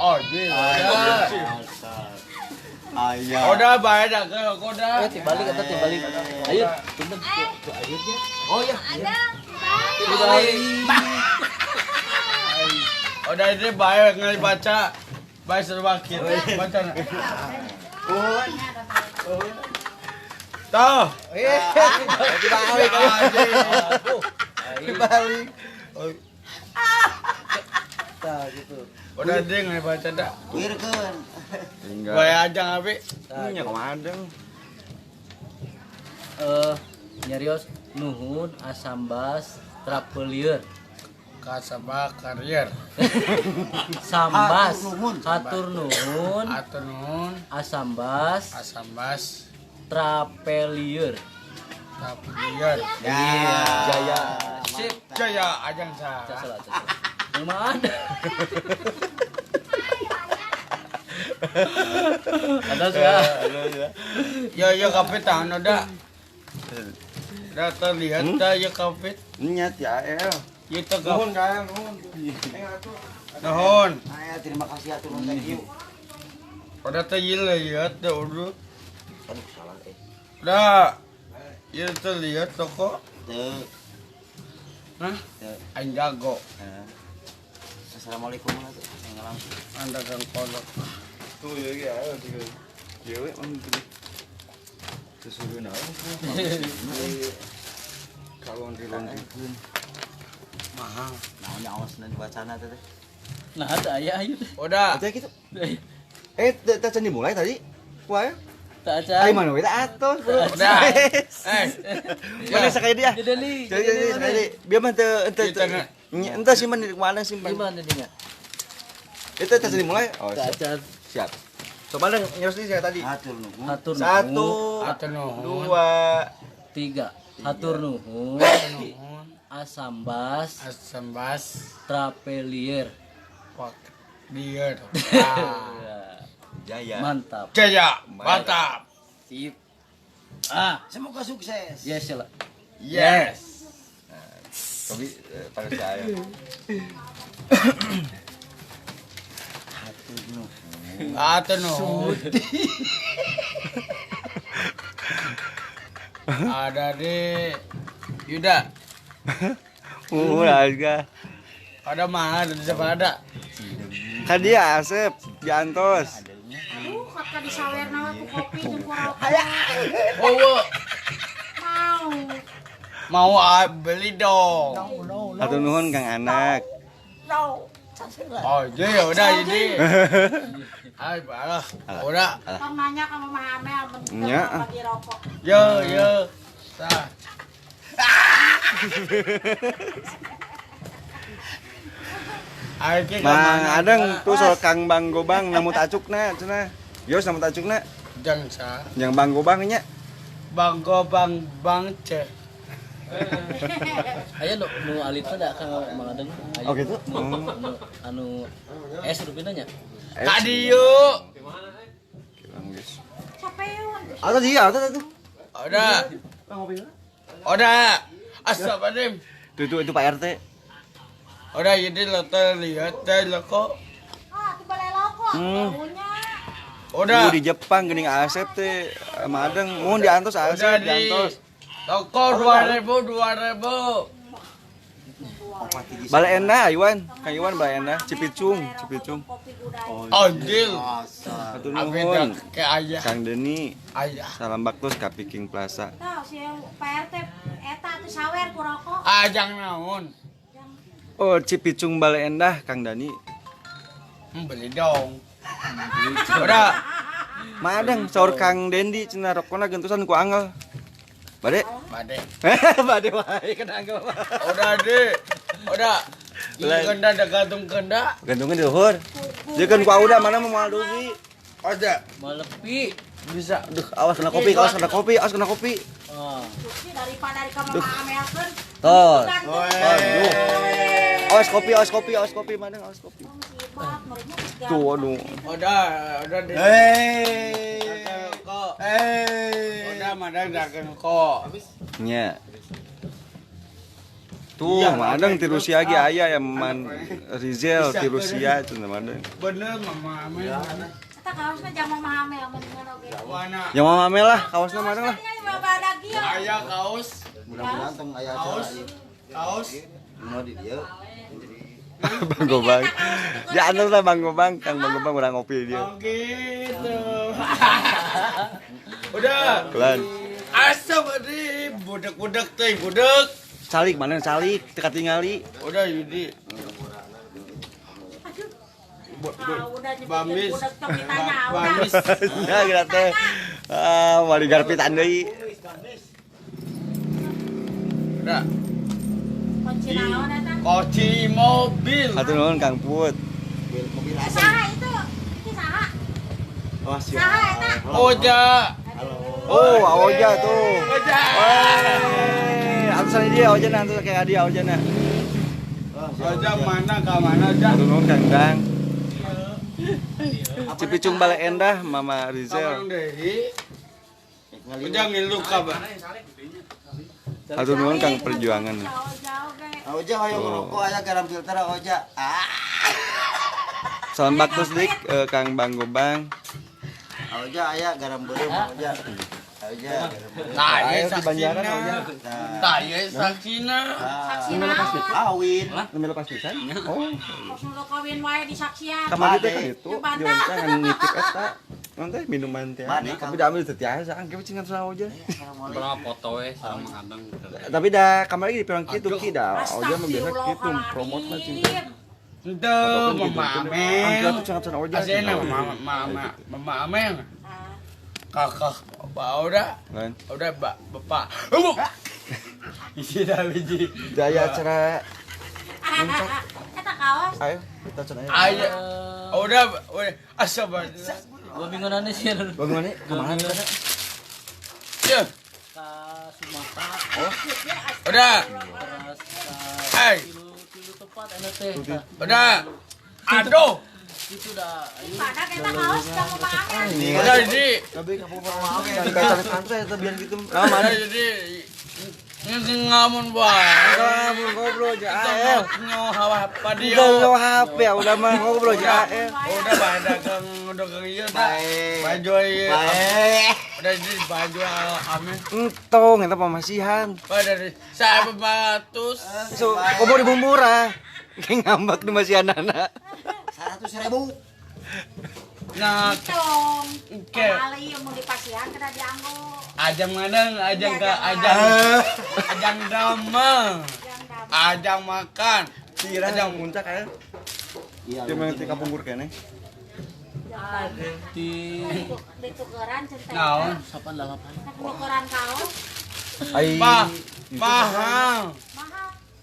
Oh, iya. Ayah. Udah baik dah ke udah. Eh, tibalik eta tibalik. Ayo, punten ke ayutnya. Oh iya. Tibalik. Udah ini baik ngali baca. Baik serbakit. Baca. Toh. Dibalik. Dibalik. Tah gitu. Udah ding baca dah. Wirkeun. Bae aja ngapi. Nya kumadeng. Nyarios nuhun asambas trapelieur. Kasaba karier. Sambas. Hatur nuhun. Hatur nuhun. Asambas. Asambas. Trapelieur. Trapelieur. Ya. Jaya. Sip. Jaya ajang sa. Salah, salah. Lumayan. Ada sudah. Ya ya kapit anu dah. Dah terlihat dah ya kapit. Nyat ya el. Itu nuhun kael nuhun. Nuhun. Aya terima kasih atur nuhun thank you. Udah terlihat dah udah. Aduh salah eh. Dah. Ya terlihat toko. Teu. Hah? Aing jago. Assalamualaikum warahmatullahi wabarakatuh. Anda kang kolok. Tuh ya ge ayo tiga. Ieu we mah teu. Sesuruh naon. Kalau laundry-laundrykeun. Mahal. Naon nyaosna dibacana teh. Nah, teu aya ayo teh. Udah. Teh kitu. Eh, teh can dimulai tadi. Ku aya. Teu acan. Ai mana we teh atos. Udah. Eh. Mana sakaya dia? Jadi Jadi sakaya. Biar mah teu teu entah simpan di mana simpan. Gimana dinya? Itu teh dimulai. Oh, siap. Siap. Coba dong nyerus saya tadi. Hatur nuhun. Hatur nuhun. 1, Hatur nuhun. 2, 3. Hatur nuhun. Asambas. Asambas. Trapelier. Lier. Jaya. Mantap. Jaya. Mantap. Sip. Ah, semoga sukses. Yes, lah. Yes. Tapi pada saya. Hatur nuhun. Hatur nuhun. Ada di Yuda. Aja. Ada mana di siapa ada? Kan dia Asep, diantos. Aduh, kata disawerna we ku kopi jeung ku rokok. Oh, mau. Mau beli dong. Hatur nuhun Kang Anak. No. Oh, iya udah ini. Ay, balah. Udah. Tong nanya ka Mama Amel mun bagi rokok. Yo, yo. Tah. Mang Adeng tuh soal Kang Bang Gobang namu tacukna cenah. Yos namu tacukna. Jang sa. Yang Bang Gobang nya. Bang Gobang Bang C. Aya nu nu alitna da Kang Mang Adeng. Oh gitu. Anu es rupina nya. Ka dieu. Capeun. Atau dia atau tuh. Udah. Udah. Astagfirullahaladzim. Itu Pak RT. Udah jadi lo terlihat teh loko. Ah, ti balai loko. Udah. Di Jepang geuning Asep teh Madeng mun diantos Asep diantos. Toko 2000 2000. Bale endah Iwan, Kang Iwan bale endah Cipicung, Cipicung. Anjil. Hatur nuhun. Ke ayah. Kang Deni. Ayah. Salam baktos ka Viking Plaza. Tah si Pak RT eta atuh sawer ku rokok. Ajang naon? Oh, Cipicung Bale Endah, Kang Dani. Beli dong. Udah. Madang saur Kang Dendi cenah rokona gentusan ku angel. Bade? Bade. Bade wae kena angel. Udah, Di. Udah. Ieu kenda da gantung kenda. Gantungkeun di luhur. Jeung ku Auda mana mau moal dugi. Ada. Malepi. Bisa. Duh, awas kena kopi, awas kena kopi, awas kena kopi. Oh. Daripada di kamar amelkeun. Tos. Aduh. Awas kopi, awas kopi, awas kopi, mana awas kopi. Tuh, aduh. Udah, udah di. Hei. Hei. Udah madang dagang kok. Nya. Tuh, madang ti Rusia ge aya ya Man Rizel ti Rusia cenah madang. Bener Mama Amel. Eta kaosna jang Mama Amel mendingan oge. Jang Mama Amel lah, kaosna madang lah. Aya kaos. Mudah-mudahan tong aya acara ieu. Kaos. Mun di dieu. Bang Gobang. Ya anu lah Bang Gobang, Kang Bang Gobang urang ngopi dia. Oh gitu. Udah. Pelan. Asa bari budak-budak teh budak. Salik mana salik teu katingali. Udah Yudi. Bamis. Bamis. Ya geura teh. Ah, wali garpitan deui. Udah. Kunci naon eta? Kunci mobil. Hatur nuhun Kang Put. Mobil asem. Saha itu? Itu saha? Oh, siap. Saha eta? Oja. Oh, Oja tuh. Oja. Atusan dia Oja na atuh kayak dia Oja na. Oja mana ka mana Oja? Hatur nuhun Kang Dang. Cipicung Bale Endah Mama Rizel. Oja ngilu ka ba. Hatur nuhun Kang Perjuangan. Oja hoyong ngerokok aya garam filter Oja. Ah. Salam baktos dik Kang Bang Gobang. Oja aya garam beureum Oja. Oja garam beureum. Tah Ayo di Banjaran Oja. Tah ieu saksina. Saksi naon? Kawin. Nembe lepas pisan. Oh. Kos nu kawin wae disaksian. Kamari teh kan itu, Bantah. diwawancara kan nitip eta. Naon teh minuman teh. Bade, Tapi da ambil teu tiasa, angke cing atuh Oja. Pernah foto we sama Mang Adeng. Tapi da kamari di pirang kitu ki da Oja mah biasa kitu promote mah cing. Henteu Mama Angke Amel. atuh cing atuh Oja. Asena Mama Mama Mama Amel. Kakak Bapak udah. Lain. Udah Bapak. Isi dah biji. Daya acara Eta kaos. ayo kita cenah. Ayo. Udah udah asa ba. Gua bingunannya sih. Bagaimana? Kemana kita? Ya. Ka Sumatera. Udah. Terus ka Hai. tilu tempat enak teh. Udah. Aduh. Itu dah. Ayo. Pada eta kaos ka Mama Amel. Udah jadi. Tapi kamu pernah kan santai eta biar gitu. Nah, Udah mana? jadi. Ngamun bae. Kamu ngobrol aja AL. Nyo hawa padio. Udah lo HP ya, udah mah ngobrol aja AL. Udah bae dagang dagang ieu dah. Baju ieu. Udah jadi baju ame. Entong eta pamasihan. Pada dari saya 400. So, komo di murah. Kayak ngambek di masihanana. 100.000. Nah, Tong. Oke. Kamali ieu mun dipasihan kena dianggo. Ajang madang, ajang ke ajang, ajang damang, ajang makan, Kira ajang muncak aya. Iya. Dia mah ti kapungkur keneh. Di Ditukeran centeng. Naon? 88. Tukeran kaos Ai Mahal. mahal.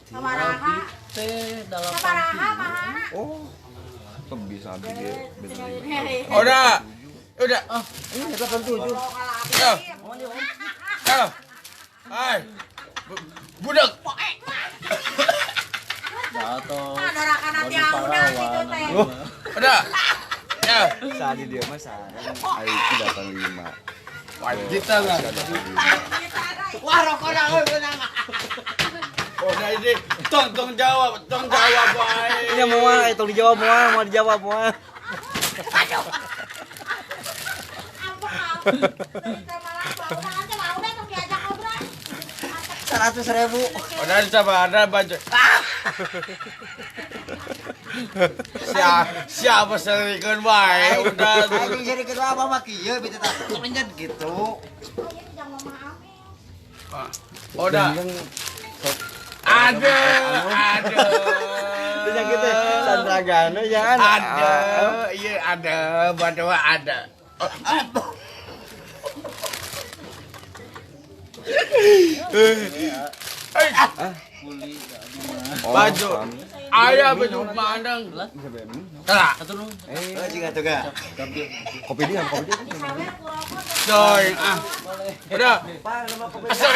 Sabaraha? Teh Sabaraha mahalna? Oh. Bisa abdi ge. Udah, udah. Ini 87. Ya. Ya. Hai. Budak. Atau Adorakan hati udah gitu teh. Udah. Ya. Sadi dia mah sareng IQ 85. Wah, kita lah. Wah, rokok dah euy beunang. Udah ini tong jawab, tong jawab bae. Ini moal, tong dijawab moal, mau dijawab moal. Aduh. Ampun, ampun. Udah diajak ngobrol. 100.000. Udah sabar ada baju. Siapa serikeun bae udah. Anjing serikeun apa mah kieu bita tah kenyet gitu. Udah. Ada, ada. Itu yang kita sandragana jangan. Ada, iya ada, batu ada. Baju, ayah baju mandang. Kalah. Eh, jika tuh ga. Kopi dia, kopi dia. Coy, ah. Udah. Asal.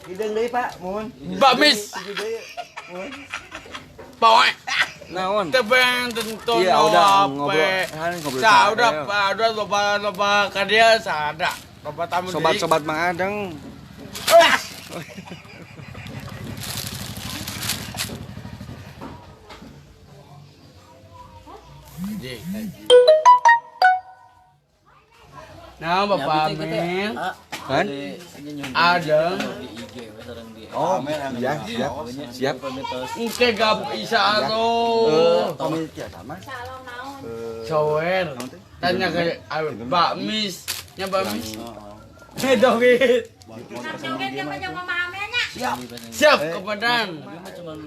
Hidung deui Pak, mohon. Bakmis. Poe. Naon? Tebeng tentu Iya, udah ngobrol. Ngobrol. Sa udah udah loba loba ka dia sada. Loba tamu deui. Sobat-sobat Mang Adeng. Nah, Bapak Amin. Kan? Ada. Oh, iya, siap. Siap. Engke gak bisa atuh. Pamit ya sama. Sawer. Tanya ke Mbak Mis. Nya Mbak Mis. Joget. Joget kan panjang mama nya. Siap. Siap, komandan.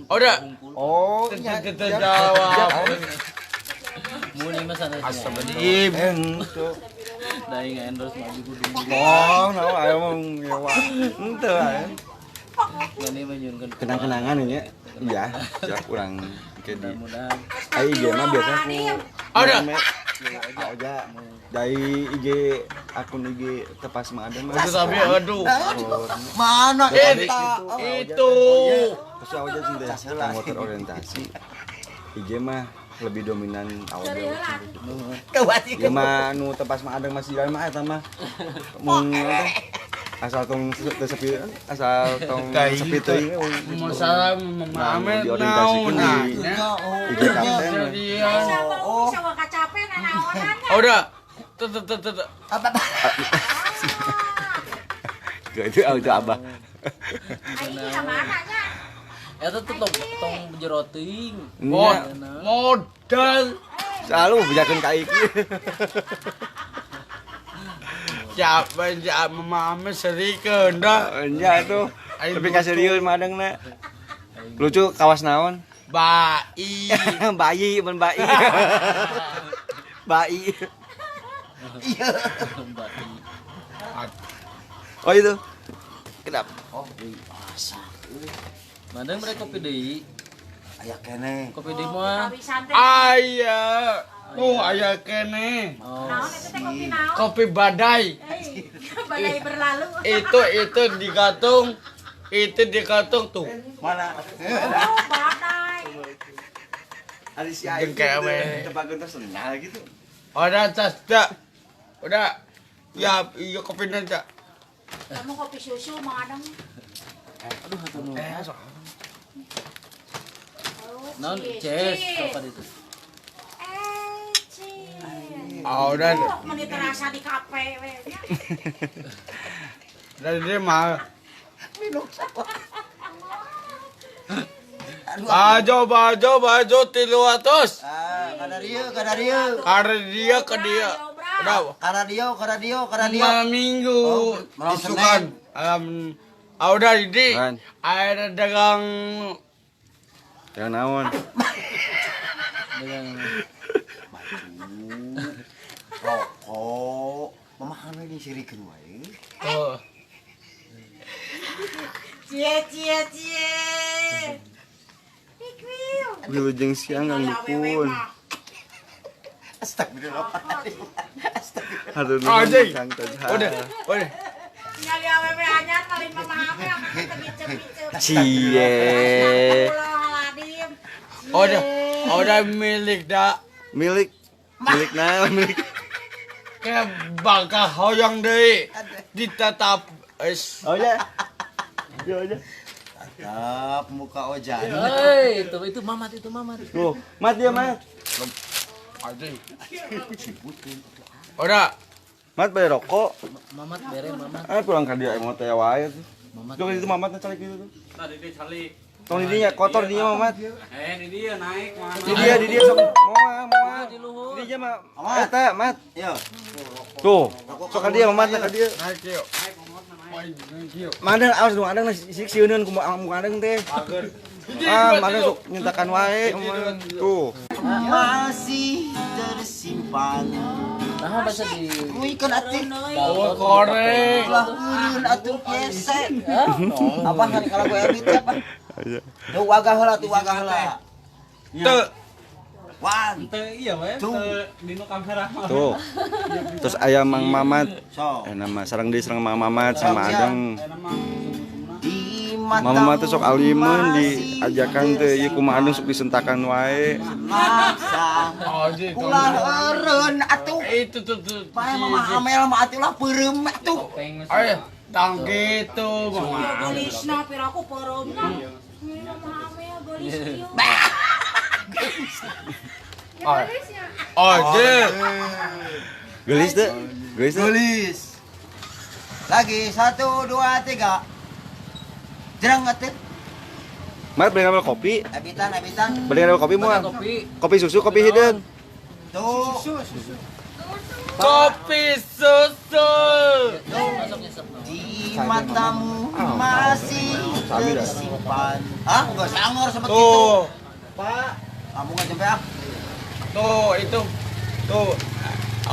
Udah. Oh, terjawab. Muni mah sanes. Astagfirullahaladzim. Da aing endorse mah abdi kudu. Oh, naon aya mah ngewa. Henteu aya. Mani mah nyuhunkeun kenang-kenangan nya. Iya, siap urang ke di. Mudah-mudahan. Ai IG mah biasa ku. Ada. Oja. Dari IG akun IG tepas mah ada mah. Itu tapi aduh. Mana eta? Itu. Terus Oja cinta kanggo terorientasi. IG mah lebih dominan awal. Ya mah nu tepas mah ada masih jalan mah eta mah. Mun asal tong sepi asal tong sepi teuing masalah mama Amet diorientasikan di IG kapten. Oh, bisa kacapen anaonan. Udah. Tut. Apa? Itu itu abah. Ai ka mana nya? Eta tuh tong jero teuing. Modal. Selalu bejakeun ka iki. Siapa siapa mama Amet serikeun dah. Nya tuh. Tapi ka serius mah adengna. Lucu kawas naon? Bai. Bayi mun bai. Bai. Iya. Oh itu. Kenapa? Oh, asa. Mandang mereka kopi deui. Aya keneh. Kopi deui mah. Aya. Oh, aya keneh. Naon eta teh kopi naon? Kopi badai. Badai berlalu. Itu digantung. Itu digantung tuh. Mana? Oh, badai. Ada si Aing tebakan tersenal gitu. Udah, tas, dah. Udah. Ya, iya kopi nanti. Kamu kopi susu mau adem. Aduh, atuh nu. Naon ces apa itu? Ces. Oh, udah. Meni terasa di kafe we. Dari dia mah. Minum sama. Bajo 300. Ah, kada dieu, kada dieu. Kada dia ke dia. Udah. Kada dieu, kada dieu, kada dieu. Malam Minggu. Malam Isukan. Ah, udah di ada dagang dagang naon? Dagang baju, rokok, mama ini sirikeun wae. Oh. Cie cie cie. Pikwil. Wilujeng siang Kang Dukun. Astagfirullahaladzim. Astagfirullah. Anjing. Udah, udah. Ningali awewe anyar paling mama ame akan teu Cie. Astagfirullahaladzim. Udah, udah milik dah. Milik. Milik naon milik. Kayak bakal hoyong deui. Ditetap es. Oh ya. Ya aja. Tetap muka Ojan. Hei, itu mamat, itu mamat. Tuh, mat dia mat. Anjing. Udah. Mat beli rokok. Mamat bere mamat. Ah pulang ka dia emot teh wae tuh. Mamat. Tuh itu mamatna calik gitu tuh. Tadi dia calik. Tong di dinya kotor dinya mamat. Di dia naik mah. Di dia sok moal moal. Di luhur. Di dia mah eta mat. Iya. Tuh, sok ka dia mamatna ka dia. Naik yuk. Madang awas nu adang sik sieuneun ku muka adang teh. Ah, madang sok nyentakan wae. Tuh. Masih tersimpan. Nah, bahasa di Kuikeun atuh. Oh, korek. Ulah eureun atuh pesek. Apa hari kalau gue edit apa? Tuh wagah heula, tuh wagah heula. Teu. One. Teu iya we, teu dinu kamera mah. Tuh. Terus aya Mang Mamat. So. Nama sareng deui sareng Mang Mamat sama Adang. Di Mang Mamat teh sok alimeun diajakan teh ieu kumaha Adang sok disentakan wae. Maksa. Anjing. Ulah eureun atuh. Itu tuh tuh. Pae mama Amel mah atuh lah peureum atuh. Ayo, tang gitu mama. Geulisna piraku peureumna. Mama Amel geulis kieu. Anjing. Geulis teh. Geulis teh. Tulis. Lagi 1 2 3. Jerang atuh. Mat beli ngambil kopi. Abitan abitan. Beli ngambil kopi moal. Kopi. Kopi susu, kopi hideung. Tuh. Susu. Kopi susu. Di matamu masih tersimpan. Ah, enggak sangor sama gitu. Pak, kamu nggak sampai ah. Tuh, itu. Tuh.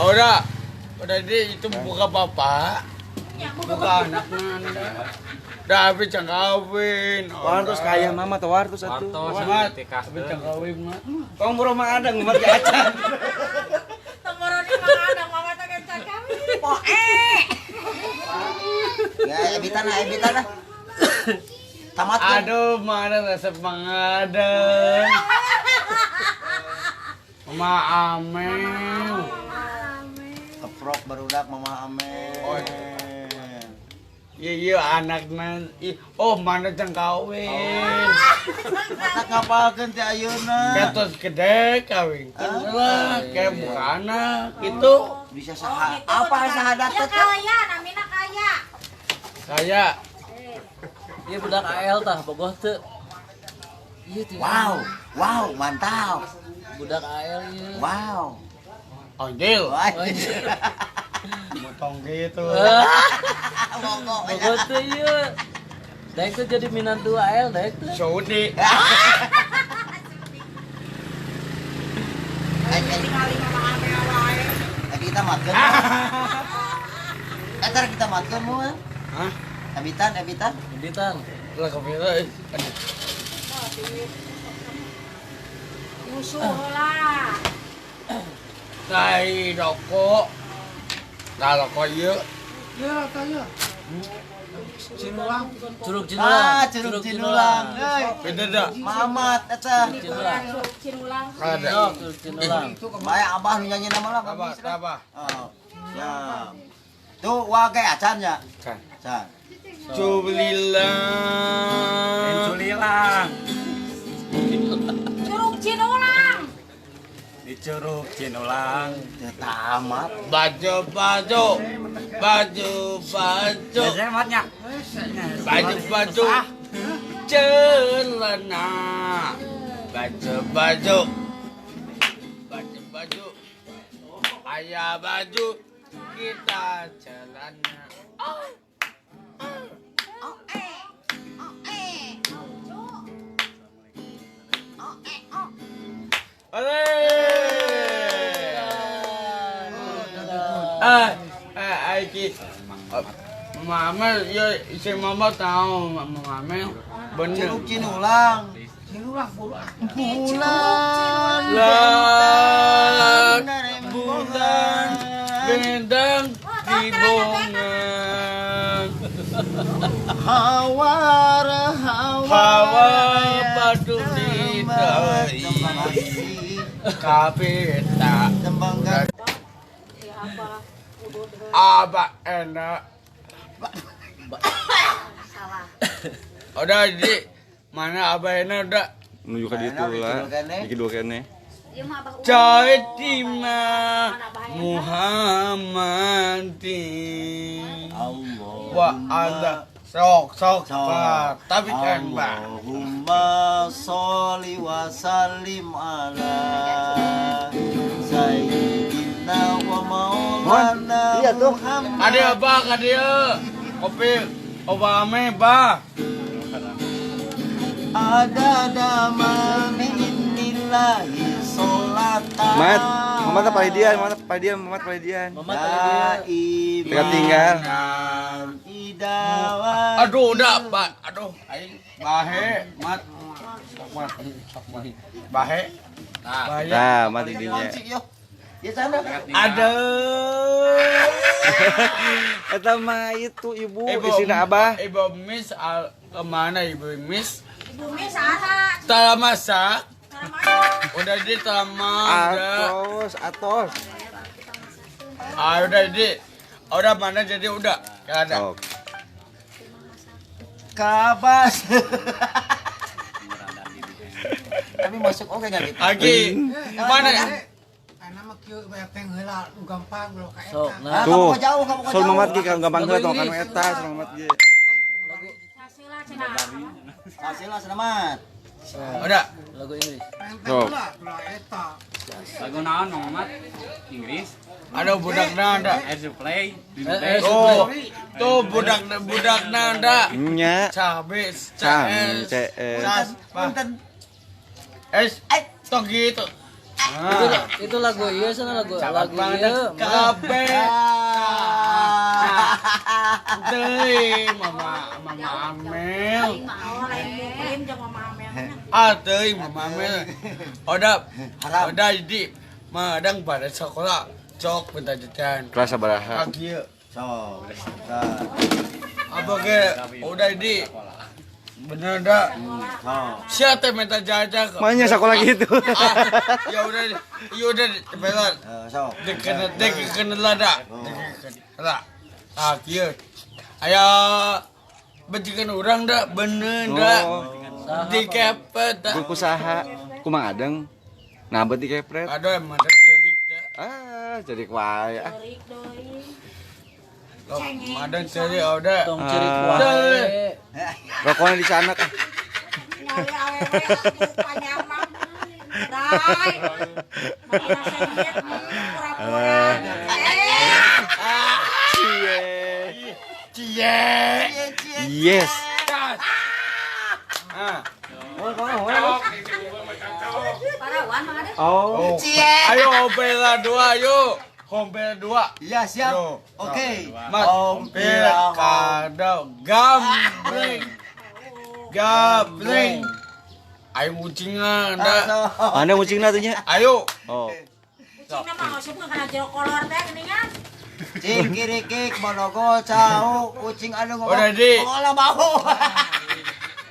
Udah. Udah di itu buka bapak. Buka anaknya. Udah habis jang kawin. Wartos kaya mama tuh wartos atuh. Wartos habis jang kawin mah. Kong boro mah ada ngumat ke acan. Temboro di mah ada mama teh kencan kawin. Poe. Ya, ebitan lah, ebitan lah. Tamat kan? Aduh, mana resep mangadeng. Mama Amel. Keprok barudak Mama Amel. Oh. Iya, iya anakna. Oh, mana jang kawin. Mata ngapalkeun teh ayeuna. Ketos gede kawin. Lah, kayak buka anak gitu. Bisa saha apa saha Ya kaya, namina kaya. Kaya. Iya budak AL tah bogoh teu. Iya teh. Wow, wow, mantap. Budak AL ieu. Wow. Anjil. Motong gitu. Bogoh teu ieu. Daek teh jadi minantu AL daek teh. Saudi. Tinggali Mama Amel wae. Kita matkeun. Ntar kita matkeun mun. Hah? Ebitan, ebitan. Ebitan. Lah kepira. Musuh lah. Tai rokok. Tah rokok ieu. Ya, tah ya. Cinulang. Curug Cinulang. Ah, Curug Cinulang. Euy. Beda dah. Mamat eta. Curug Cinulang. Ada. Curug Cinulang. Bae abah nu nyanyi nama lah. Abah, abah. Oh. Ya. Tuh wage acan ya. Acan. Acan. Culilang. Culilang. Curug Cinulang. Di Curug Cinulang. Ya tamat. Baju baju. Baju baju. Baju baju. Celana. Baju baju. Baju baju. Ayah baju kita celana. Oh. Oh eh. Oh eh. Oh eh. Oh. Oleh. Iki Mama ya si mama tahu mama bener. Curug Cinulang. Cinulang bulan. Bulan. Bulan bintang di bunga. Hawar hawa hawa batu di kapita. Apa enak. Salah. Udah di mana apa enak udah. Menuju ke ditu lah. Di dua kene. Caitima Muhammadin. Allah wa ala sok sok tapi kan Mbak. Allahumma sholli wa sallim ala sayyidina wa maulana Muhammad. Ada apa ada kopi Obama ba. Ada dama minillahi sholatan. Mat, Mamat palidian, Mamat palidian, Mamat palidian. Mamat palidian. Tinggal tinggal. Aduh, udah, Pak. Aduh, aing bahe, Mat. Mat, bahe. Nah, mat didinya. Ya sana. Aduh. Eta mah itu ibu, isina abah. Ibu Miss kemana Ibu Miss? Ibu Miss sana. Telah masak. Udah di taman. Atos, atos. Ah udah di. Udah mana jadi udah. Ada. Oh. Kabas. Tapi masuk oke enggak gitu? Lagi. Mana? Sok, nah. Tuh. Sol Mamat ge gampang heula tong kanu eta, Sol Mamat ge. Hasilna cenah. Hasilna selamat. Udah. Lagu Inggris. Tuh. Lagu naon Mang Mamat? Inggris. Ada budakna ada. Air Supply. Oh, tuh budakna ada. Nya. Cabe, Cami, CS, CS. Sas, Punten. S, toh gitu. Itu lagu iya sana lagu lagu iya. KB. Teuing Mama Amel. Ah, teuing Mama Amel. Udah, udah jadi madang pada sekolah cok minta jajan. Kelas sabaraha? Kaki Sok. apa ke udah di bener dah. Siapa minta jajan? Makanya sekolah gitu. Ya udah, ya udah cepetan. Sok. Deket lah dah. Deket lah. Ah, kieu. Aya bajikan urang dah, bener dah. Dikepet dah. Buku saha? Kumang adeng. Nabet dikepret. Aduh, emang cerik dah. Ah, cerik wae. Cerik deui. Madang cerik udah. Tong cerik wae. Rokoknya di sana kah? Nyawe awewe atuh panyamang. Rai. Makina sengit pura-pura. Cie. Cie. Yes. Parawan mah ada. Oh. Cie. Ayo hompela dua, ayo. Hompela dua. Iya, siap. Oke. Mas, hompela kado gambreng. Gambreng. Ayo kucingan dah. Mana kucingna tuh nya? Ayo. Oh. Kucingna mah osupkeun kana jero kolor teh geuningan. Cing kirikik monogo cau kucing anu ngomong. Udah di. Ngolah mau.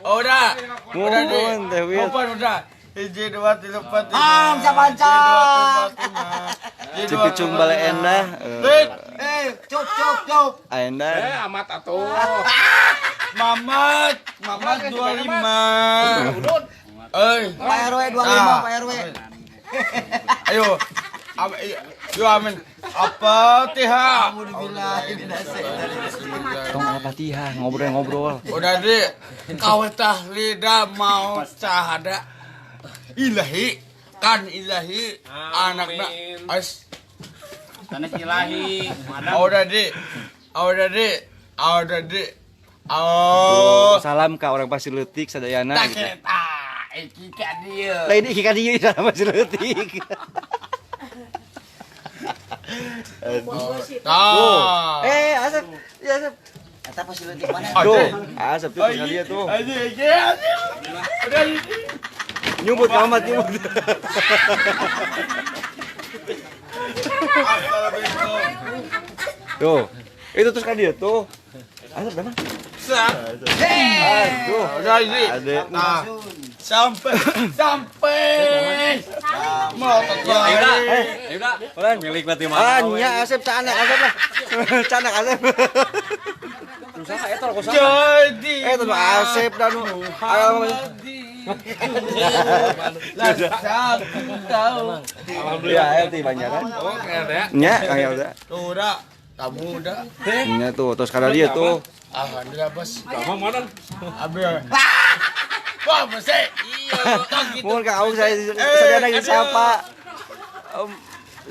Udah. Udah di. Muhun udah. 1 2 3 4 5. Am sapanca. Cipicung bale endah. Eh, cup cup cup. Endah. Eh, amat atuh. Mamat, Mamat 25. Eh, Pak RW 25, Pak RW. Ayo. Yo amin. Apa tiha? Tong apa tiha ngobrol-ngobrol. Udah di kawatah lidah mau cahada. Ilahi kan ilahi anakna as sanes ilahi. Udah di. Udah di. Udah di. Oh. Salam ka orang Pasir Leutik sadayana gitu. Iki ka dieu. Lain iki ka dieu salam Pasir Leutik. Aduh. Eh, Asep, ya Asep. Eta Pasir Leutik mana? Tuh, Asep tuh tinggal dia tuh. Udah ini. Nyumput Mamat nyumput. Tuh, itu terus kan dia tuh. Asep mana? Aduh, udah ini. Nah, sampai mau Ayo dah. Milik berarti mana? Ah, nya Asep canak Asep lah. Canak Asep. Jadi. Eh, tuh Asep dah nu. Tahu. Alhamdulillah ya ti banyaran. Oh, kayak Nya, kayak udah. Tuh udah. Kamu udah. Nya tuh, terus kada dia tuh. Alhamdulillah, Bos. Kamu mana? Abi. Wah, bos. Iya, gitu. Mun ka aung saya sadayana disapa.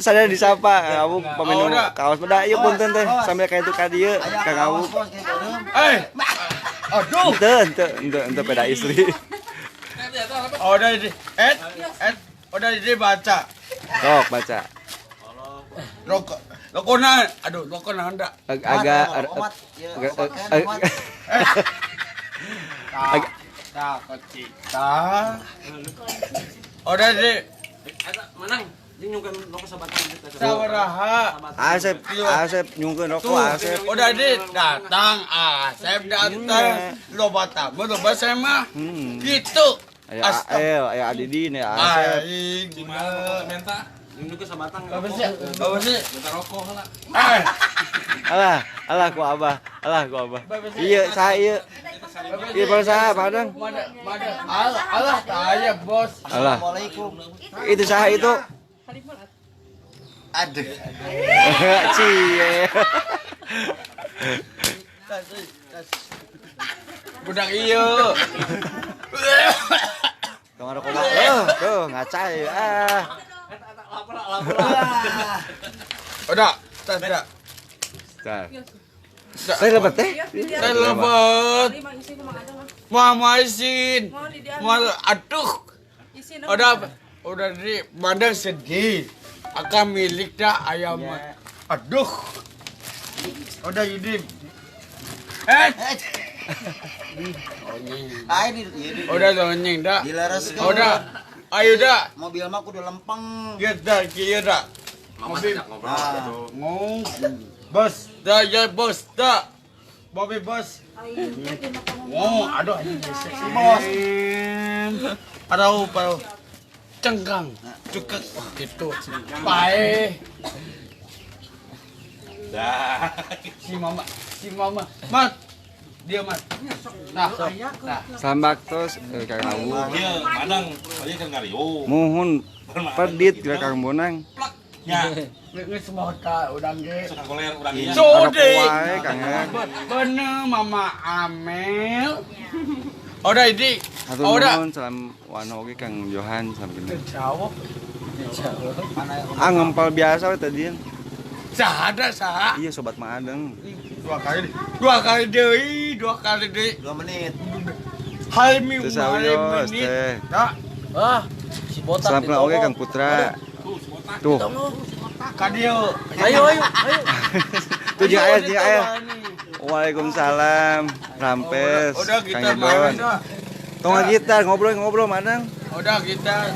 Sadayana disapa, Kang Awung paminu kaos beda ieu punten teh sambil ka itu ka dieu Kang Awung. Eh. Aduh. Henteu peda istri. Udah di et udah dibaca. Sok baca. Rokok lokona, aduh lokona anda. Agak agak udah di menang nyungkeun rokok sabatang. Sabaraha. Asep, Asep nyungkeun rokok Asep. Udah di datang Asep datang. Loba tamu loba saya mah. Gitu. Aya Ael, aya Adidin, aya Asep. Aing gimana minta nyungkeun sabatang. Apa sih? Apa sih? Minta rokok lah. Alah, alah ku abah, alah ku abah. Iya, saya iya. Iya, pada saya, Padang. Alah, alah, saya bos. Alah. Assalamualaikum. Itu saya itu. Aduh. Cie. Budak iyo. Aduh, ngacai ah. Udah, tidak. Saya lebat teh. Saya lebat. Mama izin. Aduh. Udah di mana sedih. Akan milik dah ayam. Aduh. Udah ini. Udah anjing dah. Udah. Ayo dah. Mobil mah kudu lempeng. Iya dah, iya dah. Mobil. Ngomong. Bos, dah ya bos, dah. Mobil bos. Oh, aduh anjing bos. Aduh, aduh. Cengkang, cukek gitu. Pae. Dah. Si mama. Mat. Dia mat. Nah, salam baktos Kang Awu. Iya, manang aja kan ngariung. Muhun pedit geura Kang Bonang. Nya. Geus mota urang ge. Sok goler urang ieu. Wae Kang. Bener Mama Amel. Udah ini. Atur nuhun salam wano oge Kang Johan salam kenal. Jauh. Ah ngempel biasa we tadi. Saha da saha? Iya sobat Madeng. Dua kali deui. 2 menit. Hai mi menit. Nah. Ah, si botak. Salam kenal oge Kang Putra. Tuh. Ka dieu. Ayo. Tuh jeung aya. Waalaikumsalam. Rampes. Kang Idon. Tong gitar ngobrol-ngobrol Madeng. Udah kita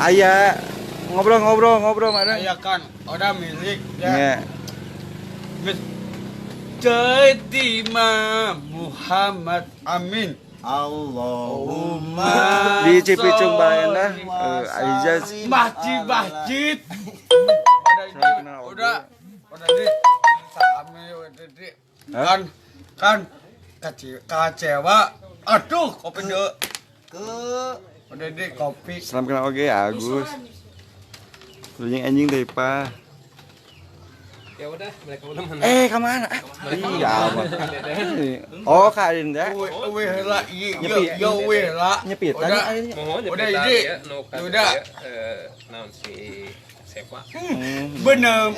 aya. Ngobrol-ngobrol Madeng. Aya kan, udah milik ya. Jadi Muhammad amin. Allahumma di Cipicung Balena Aizaz masjid. Udah di sami udah di kan kecewa. Aduh, kopi deh. Ke udah di kopi. Salam kenal oge Agus. Anjing anjing deh, Pak. Ya udah, mereka udah mana? Ke mana? Iya, oh, Kak Adinda. Weh lah, iya, weh lah. Nyepit. Udah ini. Udah. Naon si Seva. Bener,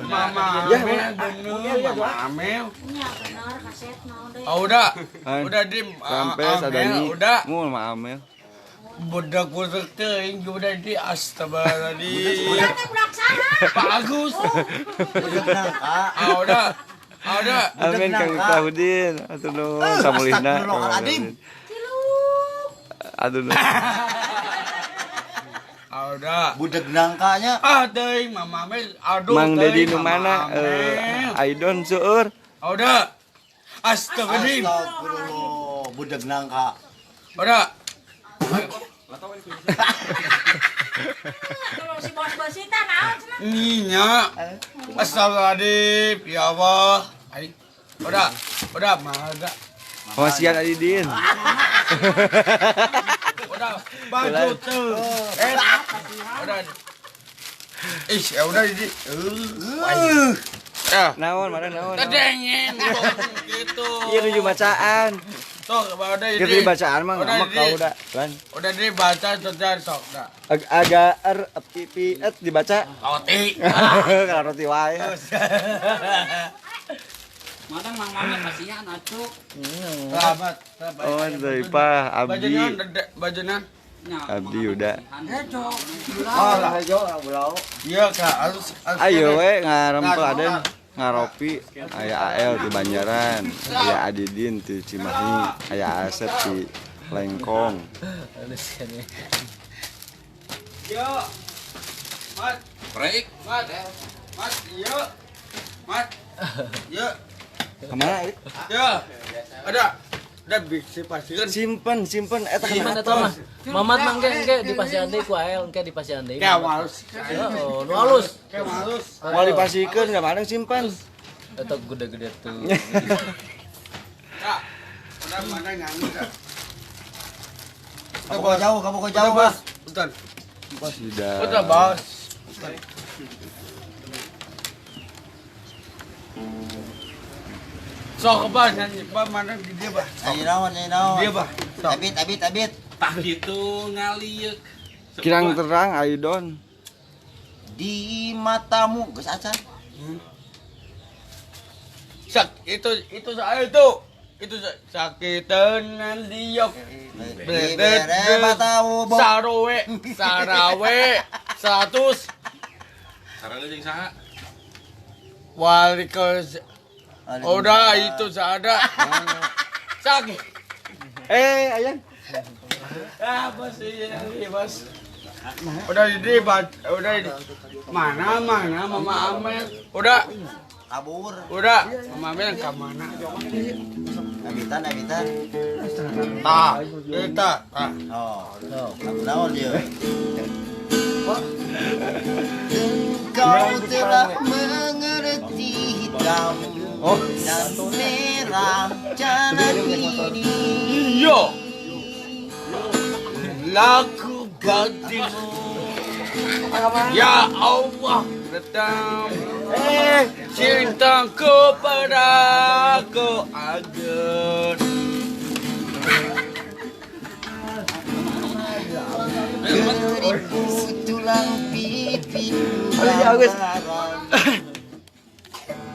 Mama. Ya, bener, Mama Amel. Iya, bener, kaset naon deui. Oh, udah. Udah dim. Rampes ada ini. Udah. Mun Mama Amel. Budak-budak teuing udah di astagfirullahaladzim. Budak teh budak saha? Pak Agus. Budak nangka. Ah udah. Amin Kang Miftahudin. Atur nuhun samulihna. Astagfirullahaladzim. Aduh nuhun. Ah udah. Budak nangkanya. Ah teuing Mama Amel. Aduh. Mang Dedi nu mana? Aidon seueur. Ah udah. Astagfirullahaladzim. Astagfirullah. Budak nangka. Udah. Kalau si bos bosita naon cenah? Ninya. Astagfirullahaladzim, ya Allah. Ai. Udah mah ada. Kasihan Adidin. Udah baju tuh. Udah. Ih, ya udah ini. Naon, mana naon. Tedengin gitu. Iya nuju bacaan. Tuh, udah ini. Kita bacaan mah ngamak kau udah. Lan. Udah dibaca sejar sok dah. Agak r p p et dibaca. Roti. Kalau roti wae. Madang Mang Mamet kasihan atuh. Selamat. Oh, dari Pak Abdi. Bajunan. Abdi udah. Oh, lah hejo orang. Iya, Kak, harus. Ayo we ngarempel aden ngaropi aya AL di Banjaran, aya Adidin di Cimahi, aya Asep di Lengkong. Yo. Mat, break. Mat. Mat, yo. Mat. Yo. Kemana? Yo. Ada. Udah bisi pasieun. Simpen eta kana eta mah. Mamat mah engke di pasian deui ku AL, engke di pasian deui. Kayak halus. Heeh, nu halus. Kayak halus. Moal dipasikeun da mana simpen. Eta gede-gede tuh. Kak, udah mana nyanyi dah. Kamu kok jauh, Bos. Bentar. Sudah. Udah, Bos. Sok bah nyanyi bah mana di dia bah. Nyanyi naon, nyanyi naon. Dia bah. Tabit. Tah gitu ngalieuk. Kirang terang Aidon. Di matamu geus acan. Sak itu saya itu sakit tenan diok. Dibere matamu bo. Sarowe sarawe 100. Sarana jeung saha? Waalaikumsalam. Udah itu ada. Sakit. Ayang. Ah, bos iya, bos. Udah di udah di mana Mama Amel. Udah kabur. Udah Mama Amel ke mana? Abitan. Tah, eta, tah. Oh, lagu naon ieu? Engkau telah mengerti hitam dan merah jalan ini. Iya. Lagu batinmu. Ya Allah, datang cinta kepadaku agar beribu tulang pipi.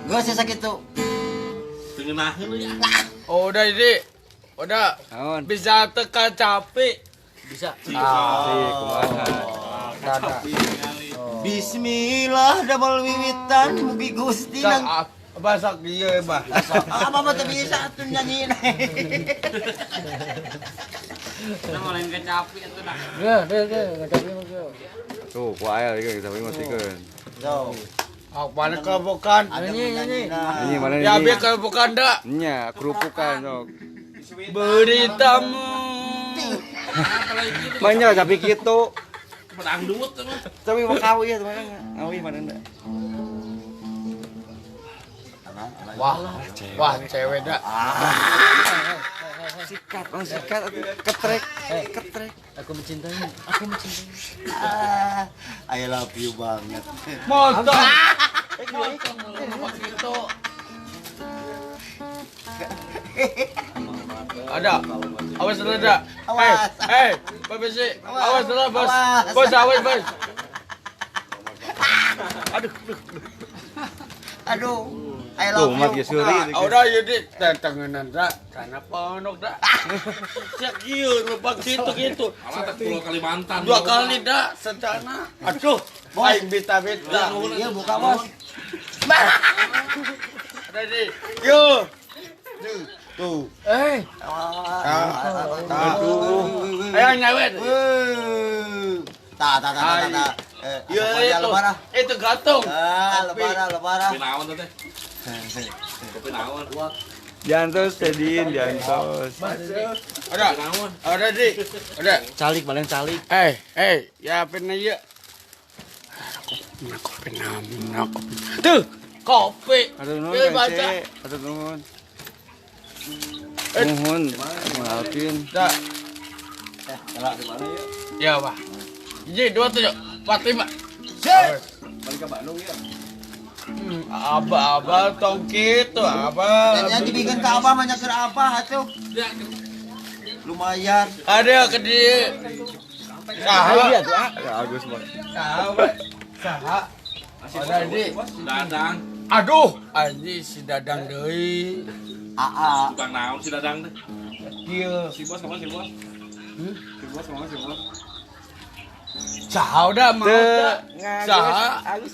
Gue sih sakit tuh. Tengenaheun ya. Oh, udah ini. Udah. Bisa teka capek. Bisa. Bismillah damel wiwitan mugi Gusti nang basak ieu bah. Apa mah teu bisa atuh nyanyi. Kita mau lain kecapi atuh dah. Geuh, deh, kecapi mah geuh. Tuh, ku aya lagi kecapi mah tikeun. Tuh. Mana kebukan? Nyanyi. Ini mana ini? Ya biar kebukan dah. Nya, kerupukan sok. Beritamu. Manya tapi kitu. Pedangdut mah. Tapi mah kawi ya teman. Ngawi mana dah. Wah, cewek dah. Sikat, sikat, ketrek, ketrek. Aku mencintaimu, aku mencintaimu. I love you banget. Motong, begitu. Ada, awas ada. Hey, Bapak sih, awas ada bos, bos awas bos. Aduh, aduh. I love you. Udah jadi tangan dah, karena ponok dah. Cek ieu lupa gitu gitu. Alah tak pulau Kalimantan. Dua kali dah sencana. Aduh, aing bita-bita. Iya buka bos. Ready. Yo. Tuh. Aduh. Ayo nyawet. Ta ta ta ta ta. Ya itu. Itu gantung. Ah, lebar. Kopi naon teh? Kopi naon? Diantos Tedin, diantos. Ada. Ada di. Ada. Calik paling calik. Ya pena ieu. Kopi naon, kopi. Tuh, kopi. Aduh nuhun, baca. Aduh nuhun. Nuhun, maafin. Dah. Ya, Pak. 1, 2, 3, 4, 5. Balik ke Bandung ya. Abah tong kitu, abah. Dan dibikin ke abah banyak ke abah atuh. Lumayan. Ada ke di. Saha? Iya tuh, ah. Agus mah. Saha, saha. Ada di. Dadang. Aduh, anjing si Dadang deui. Aa. Tukang naon si Dadang teh? Kieu. Si bos kemana si bos? Si bos kemana si bos? Saha udah mau dah. Saha. Agus.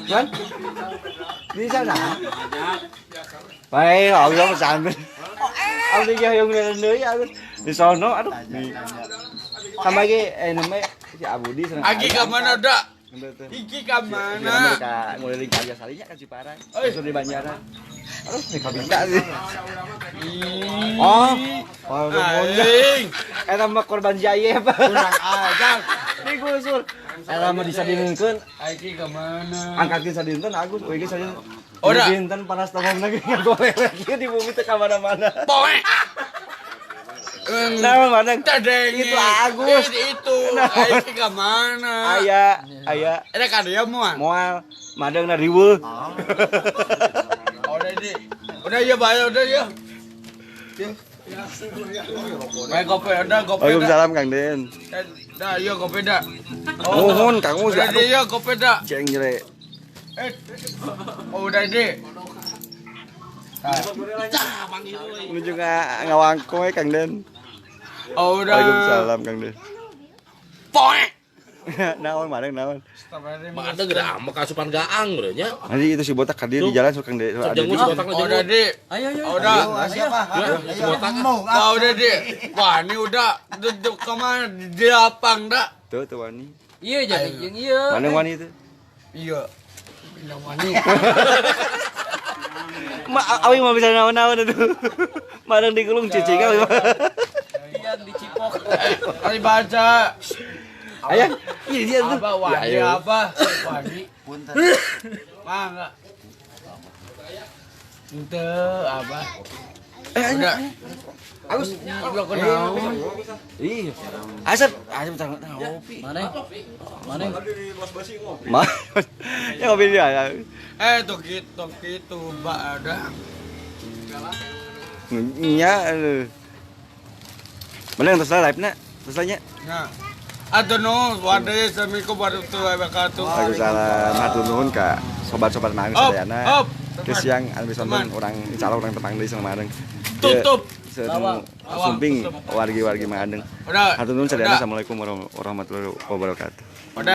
Kan? Bisa dah. Baik, aku sama sambil. Aku lagi yang deui aku di sono aduh. Sama lagi namanya si Abudi senang. Agi ke mana dah? Iki ke mana? Mereka mulai di Karya Sarinya kan Ciparang. Terus di Banjaran. Aduh, mereka bisa sih. Oh, aing. Eta mah korban jaya, Pak. Kurang ajar. Digusur. Eta mah disadinkeun. Iki ke mana? Angkatkeun sadinten Agus, we ge sadinten. Ora. Dinten panas tongong lagi ngagolek ieu di bumi teh ka mana-mana. Poe. Nah, mana? Tadeng. Itu Agus. Itu. Iki ke mana? Aya, aya. Eta ka dieu moal. Moal, madangna riweuh. Udah ini. Udah ya, bayar udah ya. Baik kopi ada kopi. Waalaikumsalam Kang Den. Dah, iya kopi dah. Nuhun Kang Mus. Udah iya kopi dah. Jeng jere. Oh, udah deh. Menuju ngawangkong Kang Den. Oh, udah. Waalaikumsalam Kang Den. Poe. Naon madang naon. Madang geura ambek asupan gaang geura nya. Nanti itu si botak ka dieu di jalan sok Kang Den. Jenggut si botak Udah deh. Ayo ayo. Udah. Siapa? Si botak. Nah, udah deh. Wah, ini udah duduk kemana di lapang dah. Tuh tuh wani. Iya jadi jeung ieu. Mana wani itu? Iya. Pindah wani. Ma awi mah bisa naon-naon itu. Madang digulung cicing awi mah. Yang dicipok. Ayo baca. Ayah, ini dia tuh. Apa wani apa? Wani. Punten. Mangga. Ente apa? Udah. Agus, udah kenal. Iya. Asep, asep bentar ngopi. Mana? Mana? Ma. Ya ngopi dia. Tuh gitu, Mbak ada. Nya. Mana yang terus live na? Terus nya. Nah. Aduh no, wadai assalamualaikum warahmatullahi wabarakatuh. Waalaikumsalam. Hatur nuhun ka sobat-sobat Maang sadayana. Ke siang anu bisa nonton orang insyaallah orang tepang deui sama Maang. Tutup. Sumping wargi-wargi Maang. Hatur nuhun sadayana. Assalamualaikum warahmatullahi wabarakatuh.